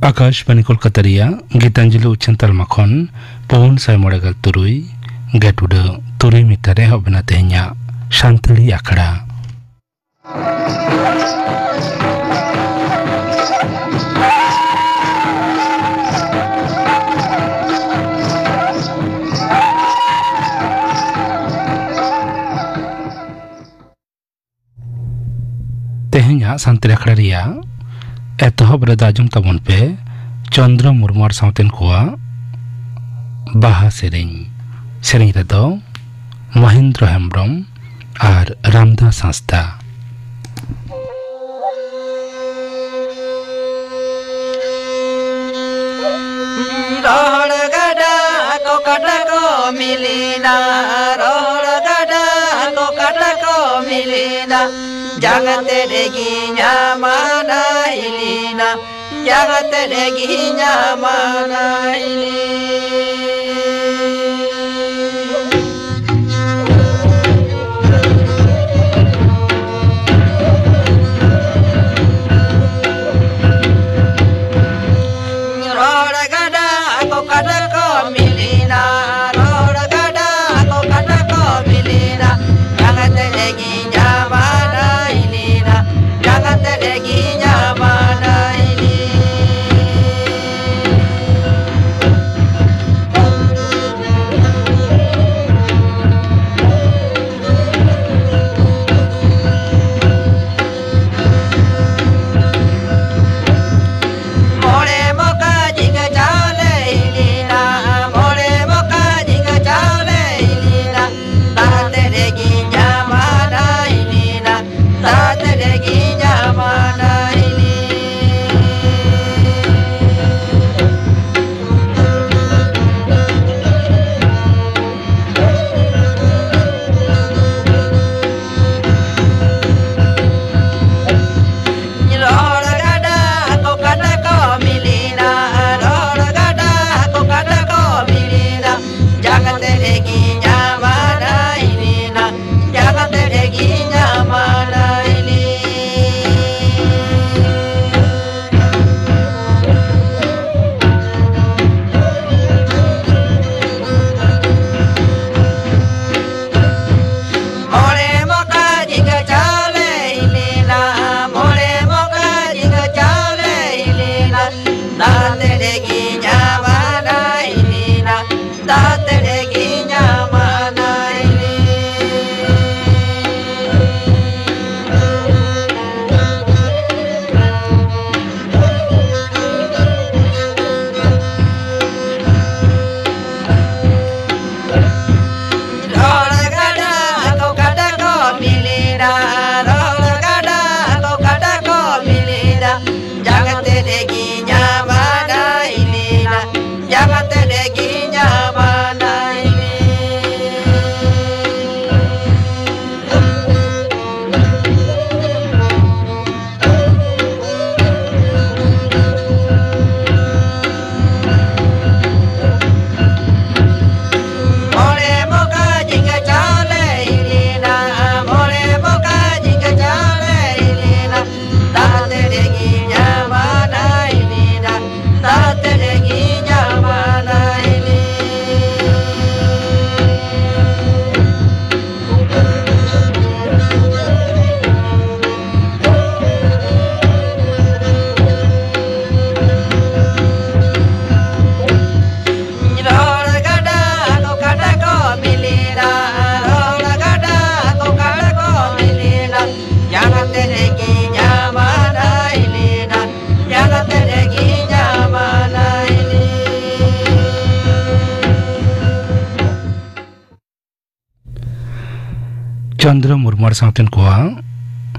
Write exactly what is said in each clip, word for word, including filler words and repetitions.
ᱟᱠᱟᱥᱵᱟᱱᱤ ᱠᱳᱞᱠᱟᱛᱟ ᱨᱮᱭᱟᱜ ᱜᱤᱛᱟᱧᱡᱚᱞᱤ ᱩᱪᱷᱟᱹᱱ ᱛᱟᱞᱢᱟ ᱠᱷᱚᱱ ᱯᱩᱱ ᱥᱟᱭ ᱢᱚᱬᱮ ᱜᱮᱞ ᱛᱩᱨᱩᱭ ᱜᱮᱴ ᱩᱰᱟᱹᱜ ᱛᱩᱨᱩᱭ ᱢᱤᱴᱟᱨ ᱮᱦᱚᱵ ᱮᱱᱟ ᱛᱮᱦᱮᱧᱟᱜ ᱥᱟᱱᱛᱟᱲᱤ ᱟᱠᱷᱲᱟ᱾ ᱛᱮᱦᱮᱧᱟᱜ ᱥᱟᱱᱛᱟᱲᱤ ᱟᱠᱷᱲᱟ ᱨᱮᱭᱟᱜ ᱮᱛᱚᱦᱚᱵ ᱨᱮᱫᱚ ᱟᱸᱡᱚᱢ ᱛᱟᱵᱚᱱ ᱯᱮ ᱪᱚᱱᱫᱨᱚ ᱢᱩᱨᱢᱩ ᱟᱨ ᱥᱟᱶᱛᱮᱱ ᱠᱚᱣᱟᱜ ᱵᱟᱦᱟ ᱥᱮᱨᱮᱧ᱾ ᱥᱮᱨᱮᱧ ᱨᱮᱫᱚ ᱢᱚᱦᱮᱱᱫᱨᱚ ᱦᱮᱢᱵᱽᱨᱚᱢ ᱟᱨ ᱨᱟᱢᱫᱟᱥ ᱦᱟᱸᱥᱫᱟ᱾ ᱨᱚᱦᱚᱲ ᱜᱟᱰᱟ ᱠᱚ ᱠᱟᱴᱟ ᱠᱚ ᱢᱤᱞᱤᱱᱟ, ᱨᱚᱦᱚᱲ ᱜᱟᱰᱟ ᱠᱚ ᱠᱟᱴᱟ ᱠᱚ ᱢᱤᱞᱤᱱᱟ, ᱡᱟᱸᱜᱟ ᱛᱮ ᱰᱮᱜᱤ ᱧᱟᱢᱟᱱᱟ ᱦᱤᱞᱤᱱᱟ, ᱡᱟᱸᱜᱟ ᱛᱮ ᱰᱮᱜᱤ ᱧᱟᱢᱟᱱᱟ ᱦᱤᱞᱤᱱᱟ᱾ ᱨᱚᱲ ᱜᱟᱰᱟ ᱠᱚ ᱠᱟᱴᱟ ᱠᱚ ᱢᱤᱞᱤᱱᱟ, ᱨᱚᱲ ᱜᱟᱰᱟ ᱠᱚ ᱠᱟᱴᱟ ᱠᱚ ᱢᱤᱞᱤᱱᱟ, ᱡᱟᱸᱜᱟ ᱛᱮ ᱰᱮᱜᱤ ᱧᱟᱢᱟᱱᱟ ᱦᱤᱞᱤᱱᱟ, ᱡᱟᱸᱜᱟ ᱛᱮ ᱰᱮᱜᱤ ᱧᱟᱢᱟᱱᱟ ᱦᱤᱞᱤᱱᱟ᱾ ᱪᱚᱱᱫᱨᱚ ᱢᱩᱨᱢᱩ ᱟᱨ ᱥᱟᱶᱛᱮᱱ ᱠᱚᱣᱟᱜ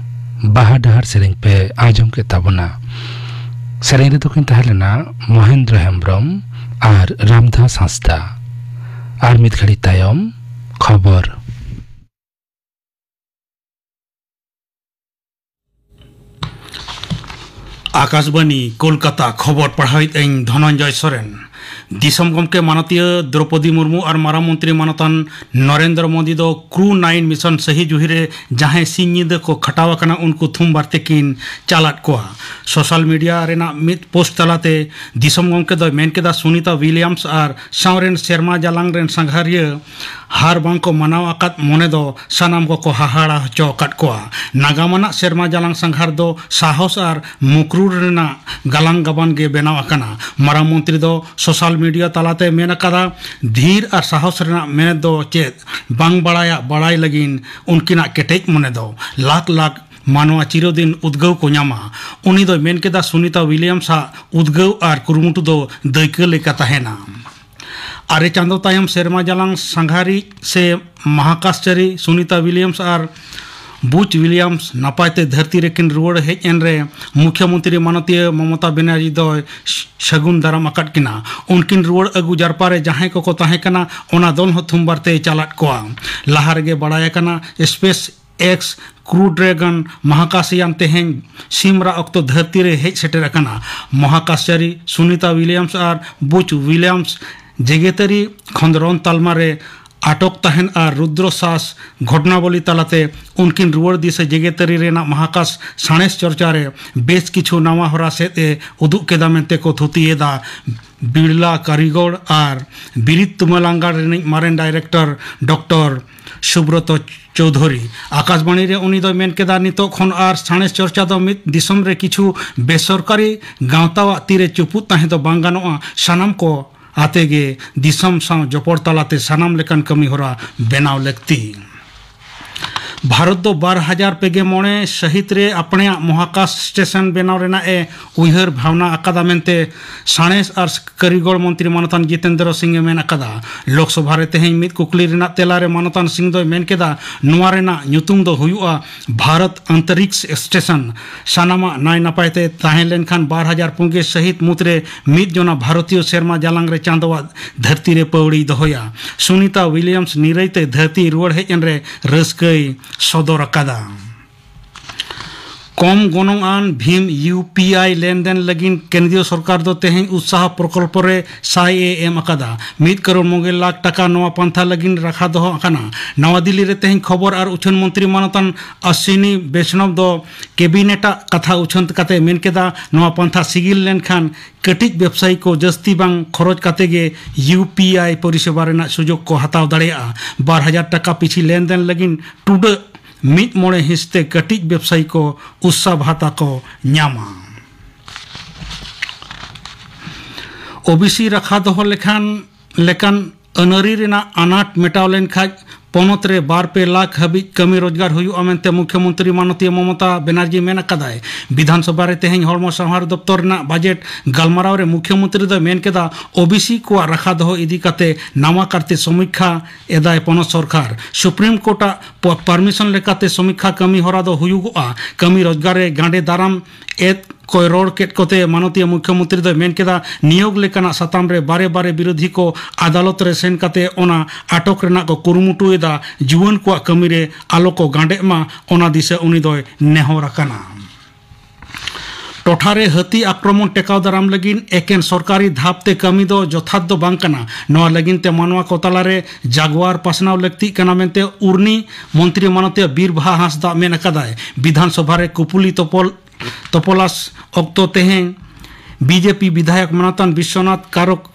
ᱵᱟᱦᱟ ᱰᱟᱦᱟᱨ ᱥᱮᱨᱮᱧ ᱯᱮ ᱟᱸᱡᱚᱢ ᱠᱮᱫ ᱛᱟᱵᱚᱱᱟ᱾ ᱥᱮᱨᱮᱧ ᱨᱮᱫᱚ ᱠᱤᱱ ᱛᱟᱦᱮᱸ ᱞᱮᱱᱟ ᱢᱚᱦᱮᱱᱫᱨᱚ ᱦᱮᱢᱵᱽᱨᱚᱢ ᱟᱨ ᱨᱟᱢᱫᱟᱥ ᱦᱟᱸᱥᱫᱟ᱾ ᱟᱨ ᱢᱤᱫ ᱜᱷᱟᱹᱲᱤ ᱛᱟᱭᱚᱢ ᱠᱷᱚᱵᱚᱨ᱾ ᱟᱠᱟᱥᱵᱟᱱᱤ, ᱠᱳᱞᱠᱟᱛᱟ᱾ ᱠᱷᱚᱵᱚᱨ ᱯᱟᱲᱦᱟᱣᱤᱡ ᱟᱹᱧ ᱫᱷᱚᱱᱚᱱᱡᱚᱭ ᱥᱚᱨᱮᱱ᱾ ᱫᱤᱥᱚᱢ ᱜᱚᱢᱠᱮ ᱢᱟᱱᱚᱛᱤᱭᱟᱹ ᱫᱨᱚᱯᱚᱫᱤ ᱢᱩᱨᱢᱩ ᱟᱨ ᱢᱟᱨᱟᱝ ᱢᱚᱱᱛᱨᱤ ᱢᱟᱱᱚᱛᱟᱱ ᱱᱚᱨᱮᱱᱫᱨᱚ ᱢᱳᱫᱤ ᱫᱚ ᱠᱨᱩ ᱱᱟᱭᱤᱱ ᱢᱤᱥᱚᱱ ᱥᱟᱹᱦᱤ ᱡᱩᱦᱤ ᱨᱮ ᱡᱟᱦᱟᱸᱭ ᱥᱤᱧ ᱧᱤᱫᱟᱹ ᱠᱚ ᱠᱷᱟᱴᱟᱣ ᱟᱠᱟᱱᱟ, ᱩᱱᱠᱩ ᱛᱷᱩᱢ ᱵᱟᱨᱛᱮ ᱠᱤᱱ ᱪᱟᱞᱟᱫ ᱠᱚᱣᱟ᱾ ᱥᱳᱥᱟᱞ ᱢᱤᱰᱤᱭᱟ ᱨᱮᱱᱟᱜ ᱢᱤᱫ ᱯᱳᱥᱴ ᱛᱟᱞᱟᱛᱮ ᱫᱤᱥᱚᱢ ᱜᱚᱢᱠᱮ ᱫᱚᱭ ᱢᱮᱱ ᱠᱮᱫᱟ, ᱥᱩᱱᱤᱛᱟ ᱣᱤᱞᱤᱭᱟᱢᱥ ᱟᱨ ᱥᱟᱶᱨᱮᱱ ᱥᱮᱨᱢᱟ ᱡᱟᱞᱟᱝ ᱨᱮᱱ ᱥᱟᱸᱜᱷᱟᱨᱤᱭᱟᱹ ᱦᱟᱨ ᱵᱟᱝ ᱠᱚ ᱢᱟᱱᱟᱣ ᱟᱠᱟᱫ ᱢᱚᱱᱮ ᱫᱚ ᱥᱟᱱᱟᱢ ᱠᱚᱠᱚ ᱦᱟᱦᱟᱲᱟ ᱦᱚᱪᱚ ᱟᱠᱟᱫ ᱠᱚᱣᱟ᱾ ᱱᱟᱜᱟᱢ ᱟᱱᱟᱜ ᱥᱮᱨᱢᱟ ᱡᱟᱞᱟᱝ ᱥᱟᱸᱜᱷᱟᱨ ᱫᱚ ᱥᱟᱦᱚᱥ ᱟᱨ ᱢᱩᱠᱨᱩᱲ ᱨᱮᱱᱟᱜ ᱜᱟᱞᱟᱝ ᱜᱟᱵᱟᱱ ᱜᱮ ᱵᱮᱱᱟᱣ ᱟᱠᱟᱱᱟ᱾ ᱢᱟᱨᱟᱝ ᱢᱚᱱᱛᱨᱤ ᱫᱚ ᱥᱳᱥᱟᱞ ᱢᱤᱰᱤᱭᱟ ᱛᱟᱞᱟᱛᱮ ᱢᱮᱱ ᱟᱠᱟᱫᱟ, ᱫᱷᱤᱨ ᱟᱨ ᱥᱟᱦᱚᱥ ᱨᱮᱱᱟᱜ ᱢᱮᱱᱮᱛ ᱫᱚ ᱪᱮᱫ? ᱵᱟᱝ ᱵᱟᱲᱟᱭᱟᱜ ᱵᱟᱲᱟᱭ ᱞᱟᱹᱜᱤᱫ ᱩᱱᱠᱤᱱᱟᱜ ᱠᱮᱴᱮᱡ ᱢᱚᱱᱮ ᱫᱚ᱾ ᱞᱟᱠᱷ ᱞᱟᱠᱷ ᱢᱟᱱᱣᱟ ᱪᱤᱨᱚᱫᱤᱱ ᱩᱫᱽᱜᱟᱹᱣ ᱠᱚ ᱧᱟᱢᱟ᱾ ᱩᱱᱤ ᱫᱚᱭ ᱢᱮᱱ ᱠᱮᱫᱟ, ᱥᱩᱱᱤᱛᱟ ᱣᱤᱞᱤᱭᱟᱢᱥ ᱟᱜ ᱩᱫᱽᱜᱟᱹᱣ ᱟᱨ ᱠᱩᱨᱩᱢᱩᱴᱩ ᱫᱚ ᱫᱟᱹᱭᱠᱟᱹ ᱞᱮᱠᱟ ᱛᱟᱦᱮᱱᱟ᱾ ᱟᱨᱮ ᱪᱟᱸᱫᱚ ᱛᱟᱭᱚᱢ ᱥᱮᱨᱢᱟ ᱡᱟᱞᱟᱝ ᱥᱟᱸᱜᱷᱟᱨᱤᱡ ᱥᱮ ᱢᱟᱦᱟᱠᱟᱥᱪᱟᱨᱤ ᱥᱩᱱᱤᱛᱟ ᱣᱤᱞᱤᱭᱟᱢᱥ ᱟᱨ ᱵᱩᱪ ᱣᱤᱞᱤᱭᱟᱢᱥ ᱱᱟᱯᱟᱭ ᱛᱮ ᱫᱷᱟᱹᱨᱛᱤ ᱨᱮᱠᱤᱱ ᱨᱩᱣᱟᱹᱲ ᱦᱮᱡ ᱮᱱ ᱨᱮ ᱢᱩᱠᱷᱭᱚᱢᱚᱱᱛᱨᱤ ᱢᱟᱱᱚᱛᱤᱭᱟᱹ ᱢᱚᱢᱚᱛᱟ ᱵᱮᱱᱟᱨᱡᱤ ᱫᱚᱭ ᱥᱟᱹᱜᱩᱱ ᱫᱟᱨᱟᱢ ᱟᱠᱟᱫ ᱠᱤᱱᱟ᱾ ᱩᱱᱠᱤᱱ ᱨᱩᱣᱟᱹᱲ ᱟᱹᱜᱩ ᱡᱟᱨᱯᱟ ᱨᱮ ᱡᱟᱦᱟᱸᱭ ᱠᱚᱠᱚ ᱛᱟᱦᱮᱸ ᱠᱟᱱᱟ, ᱚᱱᱟ ᱫᱚᱞ ᱦᱚᱸ ᱛᱷᱩᱢᱵᱟᱨ ᱛᱮᱭ ᱪᱟᱞᱟᱫ ᱠᱚᱣᱟ᱾ ᱞᱟᱦᱟ ᱨᱮᱜᱮ ᱵᱟᱲᱟᱭ ᱟᱠᱟᱱᱟ, ᱥᱯᱮᱥ ᱮᱠᱥ ᱠᱨᱩ ᱰᱨᱮᱜᱚᱱ ᱢᱚᱦᱟᱠᱟᱥᱭᱟᱱ ᱛᱮᱦᱮᱧ ᱥᱤᱢ ᱨᱟᱜ ᱚᱠᱛᱚ ᱫᱷᱟᱹᱨᱛᱤ ᱨᱮ ᱦᱮᱡ ᱥᱮᱴᱮᱨ ᱟᱠᱟᱱᱟ᱾ ᱢᱚᱦᱟᱠᱟᱥᱪᱟᱨᱤ ᱥᱩᱱᱤᱛᱟ ᱣᱤᱞᱤᱭᱟᱢᱥ ᱟᱨ ᱵᱩᱪ ᱣᱤᱞᱤᱭᱟᱢᱥ ᱡᱮᱜᱮᱛᱟᱹᱨᱤ ᱠᱷᱚᱸᱫᱽᱨᱚᱱ ᱛᱟᱞᱢᱟ ᱨᱮ ᱟᱴᱚᱠ ᱛᱟᱦᱮᱱ ᱟᱨ ᱨᱩᱫᱨᱚ ᱥᱟᱥ ᱜᱷᱚᱴᱱᱟᱵᱚᱞᱤ ᱛᱟᱞᱟᱛᱮ ᱩᱱᱠᱤᱱ ᱨᱩᱣᱟᱹᱲ ᱫᱤᱥᱟᱹ ᱡᱮᱜᱮᱛᱟᱹᱨᱤ ᱨᱮᱱᱟᱜ ᱢᱚᱦᱟᱠᱟᱥ ᱥᱟᱬᱮᱥ ᱪᱚᱨᱪᱟ ᱨᱮ ᱵᱮᱥ ᱠᱤᱪᱷᱩ ᱱᱟᱣᱟ ᱦᱚᱨᱟ ᱥᱮᱫ ᱮ ᱩᱫᱩᱜ ᱠᱮᱫᱟ ᱢᱮᱱᱛᱮ ᱠᱚ ᱛᱷᱩᱛᱤ ᱮᱫᱟ᱾ ᱵᱤᱲᱞᱟ ᱠᱟᱹᱨᱤᱜᱚᱲ ᱟᱨ ᱵᱤᱨᱤᱫ ᱛᱩᱢᱟᱹᱞᱟᱝᱜᱟᱲ ᱨᱤᱱᱤᱡ ᱢᱟᱨᱮᱱ ᱰᱟᱭᱨᱮᱠᱴᱚᱨ ᱰᱚᱠᱴᱚᱨ ᱥᱩᱵᱨᱚᱛᱚ ᱪᱳᱣᱫᱷᱩᱨᱤ᱾ ᱟᱠᱟᱥᱵᱟᱬᱤ ᱨᱮ ᱩᱱᱤ ᱫᱚᱭ ᱢᱮᱱ ᱠᱮᱫᱟ, ᱱᱤᱛᱚᱜ ᱠᱷᱚᱱ ᱟᱨ ᱥᱟᱬᱮᱥ ᱪᱚᱨᱪᱟ ᱫᱚ ᱢᱤᱫ ᱫᱤᱥᱚᱢ ᱨᱮ ᱠᱤᱪᱷᱩ ᱵᱮᱥᱚᱨᱠᱟᱨᱤ ᱜᱟᱶᱛᱟᱣᱟᱜ ᱛᱤᱨᱮ ᱪᱩᱯᱩᱫ ᱛᱟᱦᱮᱸ ᱫᱚ ᱵᱟᱝ ᱜᱟᱱᱚᱜᱼᱟ᱾ ᱥᱟᱱᱟᱢ ᱠᱚ ᱟᱛᱮ ᱜᱮ ᱫᱤᱥᱚᱢ ᱥᱟᱶ ᱡᱚᱯᱚᱲ ᱛᱟᱞᱟᱛᱮ ᱥᱟᱱᱟᱢ ᱞᱮᱠᱟᱱ ᱠᱟᱹᱢᱤ ᱦᱚᱨᱟ ᱵᱮᱱᱟᱣ ᱞᱟᱹᱠᱛᱤ᱾ ᱵᱷᱟᱨᱚᱛ ᱫᱚ ᱵᱟᱨ ᱦᱟᱡᱟᱨ ᱯᱮ ᱜᱮ ᱢᱚᱬᱮ ᱥᱟᱹᱦᱤᱛ ᱨᱮ ᱟᱯᱱᱮᱭᱟᱜ ᱢᱚᱦᱟᱠᱟᱥ ᱥᱴᱮᱥᱚᱱ ᱵᱮᱱᱟᱣ ᱨᱮᱱᱟᱜ ᱮ ᱩᱭᱦᱟᱹᱨ ᱵᱷᱟᱵᱽᱱᱟ ᱟᱠᱟᱫᱟ ᱢᱮᱱᱛᱮ ᱥᱟᱬᱮᱥ ᱟᱨ ᱠᱟᱹᱨᱤᱜᱚᱞ ᱢᱚᱱᱛᱨᱤ ᱢᱟᱱᱚᱛᱟᱱ ᱡᱤᱛᱮᱱᱫᱨᱚ ᱥᱤᱝ ᱮ ᱢᱮᱱ ᱟᱠᱟᱫᱟ᱾ ᱞᱳᱠᱥᱚᱵᱷᱟ ᱨᱮ ᱛᱮᱦᱮᱧ ᱢᱤᱫ ᱠᱩᱠᱞᱤ ᱨᱮᱱᱟᱜ ᱛᱮᱞᱟ ᱨᱮ ᱢᱟᱱᱚᱛᱟᱱ ᱥᱤᱝ ᱫᱚᱭ ᱢᱮᱱ ᱠᱮᱫᱟ, ᱱᱚᱣᱟ ᱨᱮᱱᱟᱜ ᱧᱩᱛᱩᱢ ᱫᱚ ᱦᱩᱭᱩᱜᱼᱟ ᱵᱷᱟᱨᱚᱛ ᱟᱱᱛᱚᱨᱤᱠᱥ ᱥᱴᱮᱥᱚᱱ᱾ ᱥᱟᱱᱟᱢᱟᱜ ᱱᱟᱭ ᱱᱟᱯᱟᱭ ᱛᱮ ᱛᱟᱦᱮᱸ ᱞᱮᱱᱠᱷᱟᱱ ᱵᱟᱨ ᱦᱟᱡᱟᱨ ᱯᱩᱱ ᱜᱮ ᱥᱟᱹᱦᱤᱛ ᱢᱩᱫᱽᱨᱮ ᱢᱤᱫ ᱡᱚᱱᱟ ᱵᱷᱟᱨᱚᱛᱤᱭᱚ ᱥᱮᱨᱢᱟ ᱡᱟᱞᱟᱝ ᱨᱮ ᱪᱟᱸᱫᱚᱣᱟᱜ ᱫᱷᱟᱹᱨᱛᱤ ᱨᱮ ᱯᱟᱹᱣᱲᱤᱭ ᱫᱚᱦᱚᱭᱟ᱾ ᱥᱩᱱᱤᱛᱟ ᱩᱭᱞᱤᱭᱟᱢᱥ ᱱᱤᱨᱟᱹᱭ ᱛᱮ ᱫᱷᱟᱹᱨᱛᱤ ᱨᱩᱣᱟᱹᱲ ᱦᱮᱡ ᱮᱱ ᱨᱮ ᱨᱟᱹᱥᱠᱟᱹᱭ ᱥᱚᱫᱚᱨ ᱟᱠᱟᱫᱟ᱾ ᱠᱚᱢ ᱜᱚᱱᱚᱝ ᱟᱱ ᱵᱷᱤᱢ ᱤᱭᱩ ᱯᱤ ᱟᱭ ᱞᱮᱱᱫᱮᱱ ᱞᱟᱹᱜᱤᱫ ᱠᱮᱱᱫᱨᱤᱭᱚ ᱥᱚᱨᱠᱟᱨ ᱫᱚ ᱛᱮᱦᱮᱧ ᱩᱛᱥᱟᱦᱚ ᱯᱨᱚᱠᱚᱞᱯᱚ ᱨᱮ ᱥᱟᱭ ᱮ ᱮᱢ ᱟᱠᱟᱫᱟ᱾ ᱢᱤᱫ ᱠᱟᱨᱳᱲ ᱢᱚᱬᱮ ᱞᱟᱠᱷ ᱴᱟᱠᱟ ᱱᱚᱣᱟ ᱯᱟᱱᱛᱷᱟ ᱞᱟᱹᱜᱤᱫ ᱨᱟᱠᱷᱟ ᱫᱚᱦᱚ ᱟᱠᱟᱱᱟ᱾ ᱱᱟᱣᱟ ᱫᱤᱞᱞᱤ ᱨᱮ ᱛᱮᱦᱮᱧ ᱠᱷᱚᱵᱚᱨ ᱟᱨ ᱩᱪᱷᱟᱹᱱ ᱢᱚᱱᱛᱨᱤ ᱢᱟᱱᱚᱛᱟᱱ ᱟᱥᱤᱱᱤ ᱵᱮᱥᱱᱚᱵ ᱫᱚ ᱠᱮᱵᱤᱱᱮᱴ ᱟᱜ ᱠᱟᱛᱷᱟ ᱩᱪᱷᱟᱹᱱ ᱠᱟᱛᱮ ᱢᱮᱱ ᱠᱮᱫᱟ, ᱱᱚᱣᱟ ᱯᱟᱱᱛᱷᱟ ᱥᱤᱜᱤᱞ ᱞᱮᱱᱠᱷᱟᱱ ᱠᱟᱹᱴᱤᱡ ᱵᱮᱵᱽᱥᱟᱭᱤ ᱠᱚ ᱡᱟᱹᱥᱛᱤ ᱵᱟᱝ ᱠᱷᱚᱨᱚᱪ ᱠᱟᱛᱮ ᱜᱮ ᱤᱭᱩ ᱯᱤ ᱟᱭ ᱯᱚᱨᱤᱥᱮᱵᱟ ᱨᱮᱱᱟᱜ ᱥᱩᱡᱳᱜᱽ ᱠᱚ ᱦᱟᱛᱟᱣ ᱫᱟᱲᱮᱭᱟᱜᱼᱟ᱾ ᱵᱟᱨ ᱦᱟᱡᱟᱨ ᱴᱟᱠᱟ ᱯᱤᱪᱷᱤ ᱞᱮᱱᱫᱮᱱ ᱞᱟᱹᱜᱤᱫ ᱴᱩᱰᱟᱹᱜ ᱢᱤᱫ ᱢᱚᱬᱮ ᱦᱤᱸᱥ ᱛᱮ ᱠᱟᱹᱴᱤᱡ ᱵᱮᱵᱽᱥᱟᱭᱤ ᱠᱚ ᱩᱥᱥᱟᱦ ᱵᱷᱟᱛᱟ ᱠᱚ ᱧᱟᱢᱟ᱾ ᱳ ᱵᱤ ᱥᱤ ᱨᱟᱠᱷᱟ ᱫᱚᱦᱚ ᱞᱮᱠᱷᱟᱱ ᱞᱮᱠᱟᱱ ᱟᱹᱱᱟᱹᱨᱤ ᱨᱮᱱᱟᱜ ᱟᱱᱟᱴ ᱢᱮᱴᱟᱣ ᱞᱮᱱᱠᱷᱟᱱ ᱯᱚᱱᱚᱛ ᱨᱮ ᱵᱟᱨ ᱯᱮ ᱞᱟᱠᱷ ᱦᱟᱹᱵᱤᱡ ᱠᱟᱹᱢᱤ ᱨᱳᱡᱽᱜᱟᱨ ᱦᱩᱭᱩᱜᱼᱟ ᱢᱮᱱᱛᱮ ᱢᱩᱠᱷᱭᱚᱢᱚᱱᱛᱨᱤ ᱢᱟᱱᱚᱛᱤᱭᱟᱹ ᱢᱚᱢᱚᱛᱟ ᱵᱮᱱᱟᱨᱡᱤ ᱢᱮᱱ ᱟᱠᱟᱫᱟᱭ᱾ ᱵᱤᱫᱷᱟᱱ ᱥᱚᱵᱷᱟ ᱨᱮ ᱛᱮᱦᱮᱧ ᱦᱚᱲᱢᱚ ᱥᱟᱶᱟᱨ ᱫᱚᱯᱛᱚᱨ ᱨᱮᱱᱟᱜ ᱵᱟᱡᱮᱴ ᱜᱟᱞᱢᱟᱨᱟᱣ ᱨᱮ ᱢᱩᱠᱷᱭᱚᱢᱚᱱᱛᱨᱤ ᱫᱚᱭ ᱢᱮᱱ ᱠᱮᱫᱟ, ᱳ ᱵᱤ ᱥᱤ ᱠᱚᱣᱟᱜ ᱨᱟᱠᱷᱟ ᱫᱚᱦᱚ ᱤᱫᱤ ᱠᱟᱛᱮ ᱱᱟᱣᱟ ᱠᱟᱨᱛᱮ ᱥᱚᱢᱤᱠᱠᱷᱟ ᱮᱫᱟᱭ ᱯᱚᱱᱚᱛ ᱥᱚᱨᱠᱟᱨ᱾ ᱥᱩᱯᱨᱤᱢ ᱠᱳᱨᱴ ᱟᱜ ᱯᱚ-, ᱯᱟᱨᱢᱤᱥᱚᱱ ᱞᱮᱠᱟᱛᱮ ᱥᱚᱢᱤᱠᱠᱷᱟ ᱠᱟᱹᱢᱤ ᱦᱚᱨᱟ ᱫᱚ ᱦᱩᱭᱩᱜᱚᱜᱼᱟ᱾ ᱠᱟᱹᱢᱤ ᱨᱳᱡᱽᱜᱟᱨ ᱨᱮ ᱜᱟᱸᱰᱮ ᱫᱟᱨᱟᱢ ᱮᱫ ᱠᱚᱭ ᱨᱚᱲ ᱠᱮᱫ ᱠᱚᱛᱮ ᱢᱟᱱᱚᱛᱤᱭᱟᱹ ᱢᱩᱠᱷᱭᱚᱢᱚᱱᱛᱨᱤ ᱫᱚᱭ ᱢᱮᱱ ᱠᱮᱫᱟ, ᱱᱤᱭᱳᱜᱽ ᱞᱮᱠᱟᱱᱟᱜ ᱥᱟᱛᱟᱢ ᱨᱮ ᱵᱟᱨᱮ ᱵᱟᱨᱮ ᱵᱤᱨᱳᱫᱷᱤ ᱠᱚ ᱟᱫᱟᱞᱚᱛ ᱨᱮ ᱥᱮᱱ ᱠᱟᱛᱮ ᱚᱱᱟ ᱟᱴᱚᱠ ᱨᱮᱱᱟᱜ ᱠᱚ ᱠᱩᱨᱩᱢᱩᱴᱩᱭᱮᱫᱟ᱾ ᱡᱩᱣᱟᱹᱱ ᱠᱚᱣᱟᱜ ᱠᱟᱹᱢᱤ ᱨᱮ ᱟᱞᱚ ᱠᱚ ᱜᱟᱸᱰᱮᱜ ᱢᱟ, ᱚᱱᱟ ᱫᱤᱥᱟᱹ ᱩᱱᱤ ᱫᱚᱭ ᱱᱮᱦᱚᱨ ᱟᱠᱟᱱᱟ᱾ ᱴᱚᱴᱷᱟ ᱨᱮ ᱦᱟᱹᱛᱤ ᱟᱠᱨᱚᱢᱚᱱ ᱴᱮᱠᱟᱣ ᱫᱟᱨᱟᱢ ᱞᱟᱹᱜᱤᱫ ᱮᱠᱮᱱ ᱥᱚᱨᱠᱟᱨᱤ ᱫᱷᱟᱯ ᱛᱮ ᱠᱟᱹᱢᱤ ᱫᱚ ᱡᱚᱛᱷᱟᱛ ᱫᱚ ᱵᱟᱝ ᱠᱟᱱᱟ᱾ ᱱᱚᱣᱟ ᱞᱟᱹᱜᱤᱫ ᱛᱮ ᱢᱟᱱᱣᱟ ᱠᱚ ᱛᱟᱞᱟᱨᱮ ᱡᱟᱜᱣᱟᱨ ᱯᱟᱥᱱᱟᱣ ᱞᱟᱹᱠᱛᱤᱜ ᱠᱟᱱᱟ ᱢᱮᱱᱛᱮ ᱩᱨᱱᱤ ᱢᱚᱱᱛᱨᱤ ᱢᱟᱱᱚᱛᱤᱭᱟᱹ ᱵᱤᱨ ᱵᱟᱦᱟ ᱦᱟᱸᱥᱫᱟᱜ ᱢᱮᱱ ᱟᱠᱟᱫᱟᱭ᱾ ᱵᱤᱫᱷᱟᱱ ᱥᱚᱵᱷᱟ ᱨᱮ ᱠᱩᱯᱩᱞᱤ ᱛᱚᱯᱚᱞ, ᱛᱚᱯᱚᱞᱟᱥ ᱚᱠᱛᱚ ᱛᱮᱦᱮᱧ ᱵᱤ ᱡᱮ ᱯᱤ ᱵᱤᱫᱷᱟᱭᱚᱠ ᱢᱟᱱᱚᱛᱟᱱ ᱵᱤᱥᱥᱚᱱᱟᱛᱷ ᱠᱟᱨᱚᱠ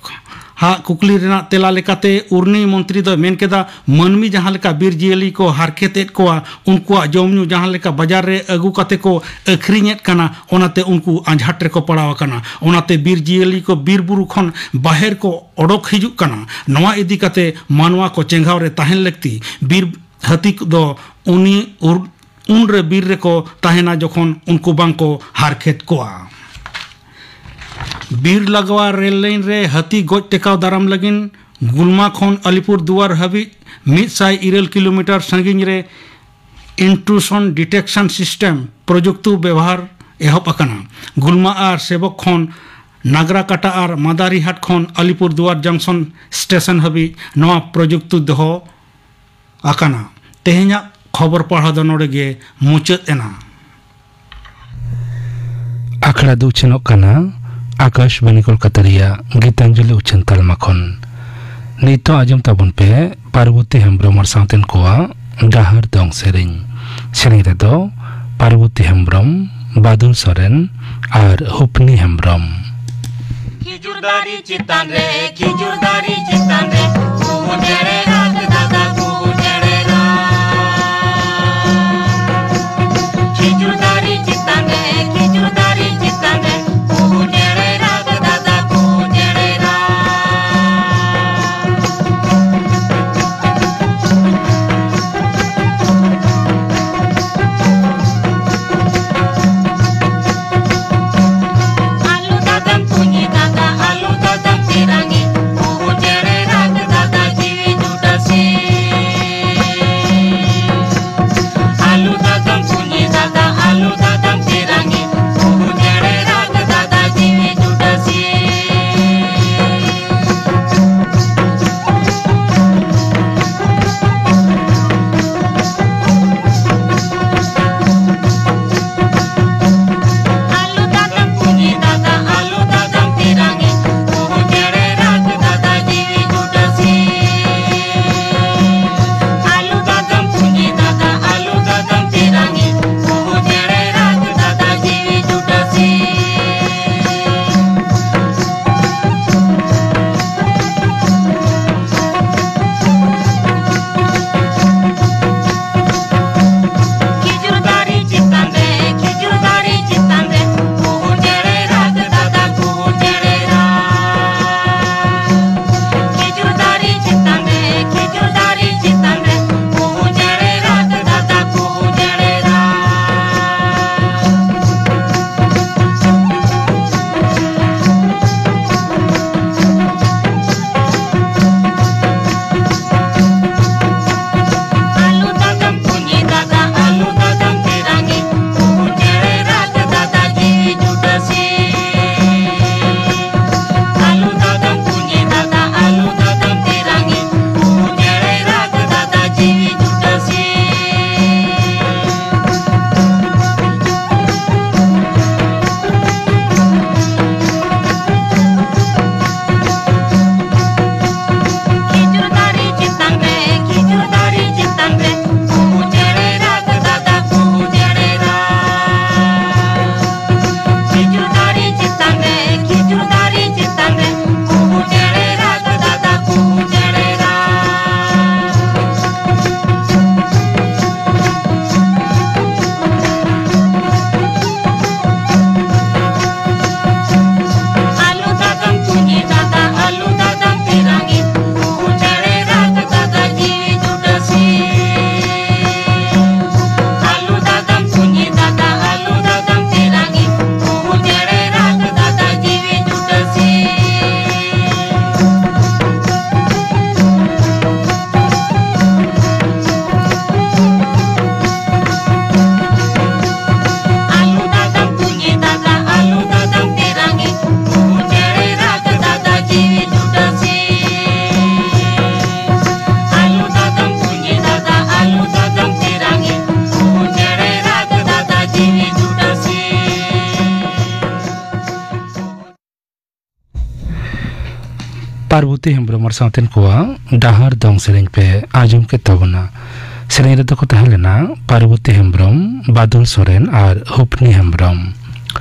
ᱦᱟᱜ ᱠᱩᱠᱞᱤ ᱨᱮᱱᱟᱜ ᱛᱮᱞᱟ ᱞᱮᱠᱟᱛᱮ ᱩᱨᱱᱤ ᱢᱚᱱᱛᱨᱤ ᱫᱚᱭ ᱢᱮᱱ ᱠᱮᱫᱟ, ᱢᱟᱹᱱᱢᱤ ᱡᱟᱦᱟᱸ ᱞᱮᱠᱟ ᱵᱤᱨ ᱡᱤᱭᱟᱹᱞᱤ ᱠᱚ ᱦᱟᱨᱠᱮᱛ ᱮᱫ ᱠᱚᱣᱟ, ᱩᱱᱠᱩᱣᱟᱜ ᱡᱚᱢ ᱧᱩ ᱡᱟᱦᱟᱸ ᱞᱮᱠᱟ ᱵᱟᱡᱟᱨ ᱨᱮ ᱟᱹᱜᱩ ᱠᱟᱛᱮ ᱠᱚ ᱟᱹᱠᱷᱨᱤᱧᱮᱫ ᱠᱟᱱᱟ, ᱚᱱᱟᱛᱮ ᱩᱱᱠᱩ ᱟᱸᱡᱷᱟᱴ ᱨᱮᱠᱚ ᱯᱟᱲᱟᱣ ᱟᱠᱟᱱᱟ᱾ ᱚᱱᱟᱛᱮ ᱵᱤᱨ ᱡᱤᱭᱟᱹᱞᱤ ᱠᱚ ᱵᱤᱨ ᱵᱩᱨᱩ ᱠᱷᱚᱱ ᱵᱟᱦᱮᱨ ᱠᱚ ᱚᱰᱚᱠ ᱦᱤᱡᱩᱜ ᱠᱟᱱᱟ᱾ ᱱᱚᱣᱟ ᱤᱫᱤ ᱠᱟᱛᱮ ᱢᱟᱱᱣᱟ ᱠᱚ ᱪᱮᱸᱜᱷᱟᱣ ᱨᱮ ᱛᱟᱦᱮᱱ ᱞᱟᱹᱠᱛᱤ᱾ ᱵᱤᱨ ᱦᱟᱹᱛᱤ ᱫᱚ ᱩᱱᱤ ᱩᱨ-, ᱩᱱᱨᱮ ᱵᱤᱨ ᱨᱮᱠᱚ ᱛᱟᱦᱮᱱᱟ ᱡᱚᱠᱷᱚᱱ ᱩᱱᱠᱩ ᱵᱟᱝᱠᱚ ᱦᱟᱨᱠᱮᱛ ᱠᱚᱣᱟ᱾ ᱵᱤᱨ ᱞᱟᱜᱣᱟ ᱨᱮᱞ ᱞᱟᱭᱤᱱ ᱨᱮ ᱦᱟᱹᱛᱤ ᱜᱚᱡ ᱴᱮᱠᱟᱣ ᱫᱟᱨᱟᱢ ᱞᱟᱹᱜᱤᱫ ᱜᱩᱞᱢᱟ ᱠᱷᱚᱱ ᱟᱞᱤᱯᱩᱨ ᱫᱩᱣᱟᱨ ᱦᱟᱹᱵᱤᱡ ᱢᱤᱫ ᱥᱟᱭ ᱤᱨᱟᱹᱞ ᱠᱤᱞᱳᱢᱤᱴᱟᱨ ᱥᱟᱺᱜᱤᱧ ᱨᱮ intrusion detection system ᱯᱨᱚᱡᱩᱠᱛᱤ ᱵᱮᱣᱦᱟᱨ ᱮᱦᱚᱵ ᱟᱠᱟᱱᱟ᱾ ᱜᱩᱞᱢᱟ ᱟᱨ ᱥᱮᱵᱚᱠ ᱠᱷᱚᱱ ᱱᱟᱜᱽᱨᱟᱠᱟᱴᱟ ᱟᱨ ᱢᱟᱫᱟᱨᱤᱦᱟᱴ ᱠᱷᱚᱱ ᱟᱞᱤᱯᱩᱨ ᱫᱩᱣᱟᱨ ᱡᱚᱝᱥᱚᱱ ᱥᱴᱮᱥᱚᱱ ᱦᱟᱹᱵᱤᱡ ᱱᱚᱣᱟ ᱯᱨᱚᱡᱩᱠᱛᱤ ᱫᱚᱦᱚ ᱟᱠᱟᱱᱟ᱾ ᱛᱮᱦᱮᱧᱟᱜ ᱠᱷᱚᱵᱚᱨ ᱯᱟᱲᱦᱟᱣ ᱫᱚ ᱱᱚᱰᱮ ᱜᱮ ᱢᱩᱪᱟᱹᱫ ᱮᱱᱟ᱾ ᱟᱠᱷᱲᱟ ᱫᱚ ᱩᱪᱷᱟᱹᱱᱚᱜ ᱠᱟᱱᱟ ᱟᱠᱟᱥᱵᱟᱱᱤ ᱠᱳᱞᱠᱟᱛᱟ ᱨᱮᱭᱟᱜ ᱜᱤᱛᱟᱧᱡᱚᱞᱤ ᱩᱪᱷᱟᱹᱱ ᱛᱟᱞᱢᱟ ᱠᱷᱚᱱ᱾ ᱱᱤᱛᱚᱜ ᱟᱸᱡᱚᱢ ᱛᱟᱵᱚᱱ ᱯᱮ ᱯᱟᱨᱵᱚᱛᱤ ᱦᱮᱢᱵᱽᱨᱚᱢ ᱟᱨ ᱥᱟᱶᱛᱮᱱ ᱠᱚᱣᱟᱜ ᱰᱟᱦᱟᱨ ᱫᱚᱝ ᱥᱮᱨᱮᱧ᱾ ᱥᱮᱨᱮᱧ ᱨᱮᱫᱚ ᱯᱟᱨᱵᱚᱛᱤ ᱦᱮᱢᱵᱽᱨᱚᱢ, ᱵᱟᱫᱩᱞ ᱥᱚᱨᱮᱱ ᱟᱨ ᱦᱩᱯᱱᱤ ᱦᱮᱢᱵᱽᱨᱚᱢ᱾ ᱠᱷᱤᱡᱩᱨ ᱫᱟᱨᱮ ᱪᱮᱛᱟᱱ ᱨᱮ, ᱠᱷᱤᱡᱩᱨ ᱫᱟᱨᱮ ᱪᱮᱛᱟᱱ ᱨᱮ, ᱠᱩᱦᱩ ᱪᱮᱬᱮ ᱨᱟᱜᱽ ᱫᱟᱫᱟ, ᱠᱩᱦᱩ ᱪᱮᱬᱮ ᱨᱟᱜᱽ᱾ ᱠᱷᱤᱡᱩᱨ ᱫᱟᱨᱮ ᱪᱮᱛᱟᱱ ᱨᱮ, ᱠᱷᱤᱡᱩᱨ ᱫᱟᱨᱮ ᱪᱮᱛᱟᱱ ᱨᱮ, ᱠᱩᱦᱩ ᱪᱮᱬᱮ ᱨᱟᱜᱽ ᱫᱟᱫᱟ, ᱠᱩᱦᱩ ᱪᱮᱬᱮ ᱨᱟᱜᱽ᱾ ᱟᱞᱚ ᱫᱟᱫᱟᱢ ᱠᱩᱧᱮ ᱫᱟᱫᱟ, ᱟᱞᱚ ᱫᱟᱫᱟᱢ ᱛᱮᱨᱟᱝᱮ, ᱠᱩᱦᱩ ᱪᱮᱬᱮ ᱨᱟᱜᱽ ᱫᱟᱫᱟ ᱡᱤᱣᱤ ᱡᱩᱰᱟᱹᱥᱤ᱾ ᱯᱟᱨᱵᱚᱛᱤ ᱦᱮᱢᱵᱨᱚᱢ ᱟᱨ ᱥᱟᱶᱛᱮᱱ ᱠᱚᱣᱟᱜ ᱰᱟᱦᱟᱨ ᱫᱚᱝ ᱥᱮᱨᱮᱧ ᱯᱮ ᱟᱸᱡᱚᱢ ᱠᱮᱫ ᱛᱟᱵᱚᱱᱟ᱾ ᱥᱮᱨᱮᱧ ᱨᱮᱫᱚ ᱠᱚ ᱛᱟᱦᱮᱸ ᱞᱮᱱᱟ ᱯᱟᱨᱵᱚᱛᱤ ᱦᱮᱢᱵᱨᱚᱢ, ᱵᱟᱫᱚᱞ ᱥᱚᱨᱮᱱ ᱟᱨ ᱦᱩᱯᱱᱤ ᱦᱮᱢᱵᱨᱚᱢ᱾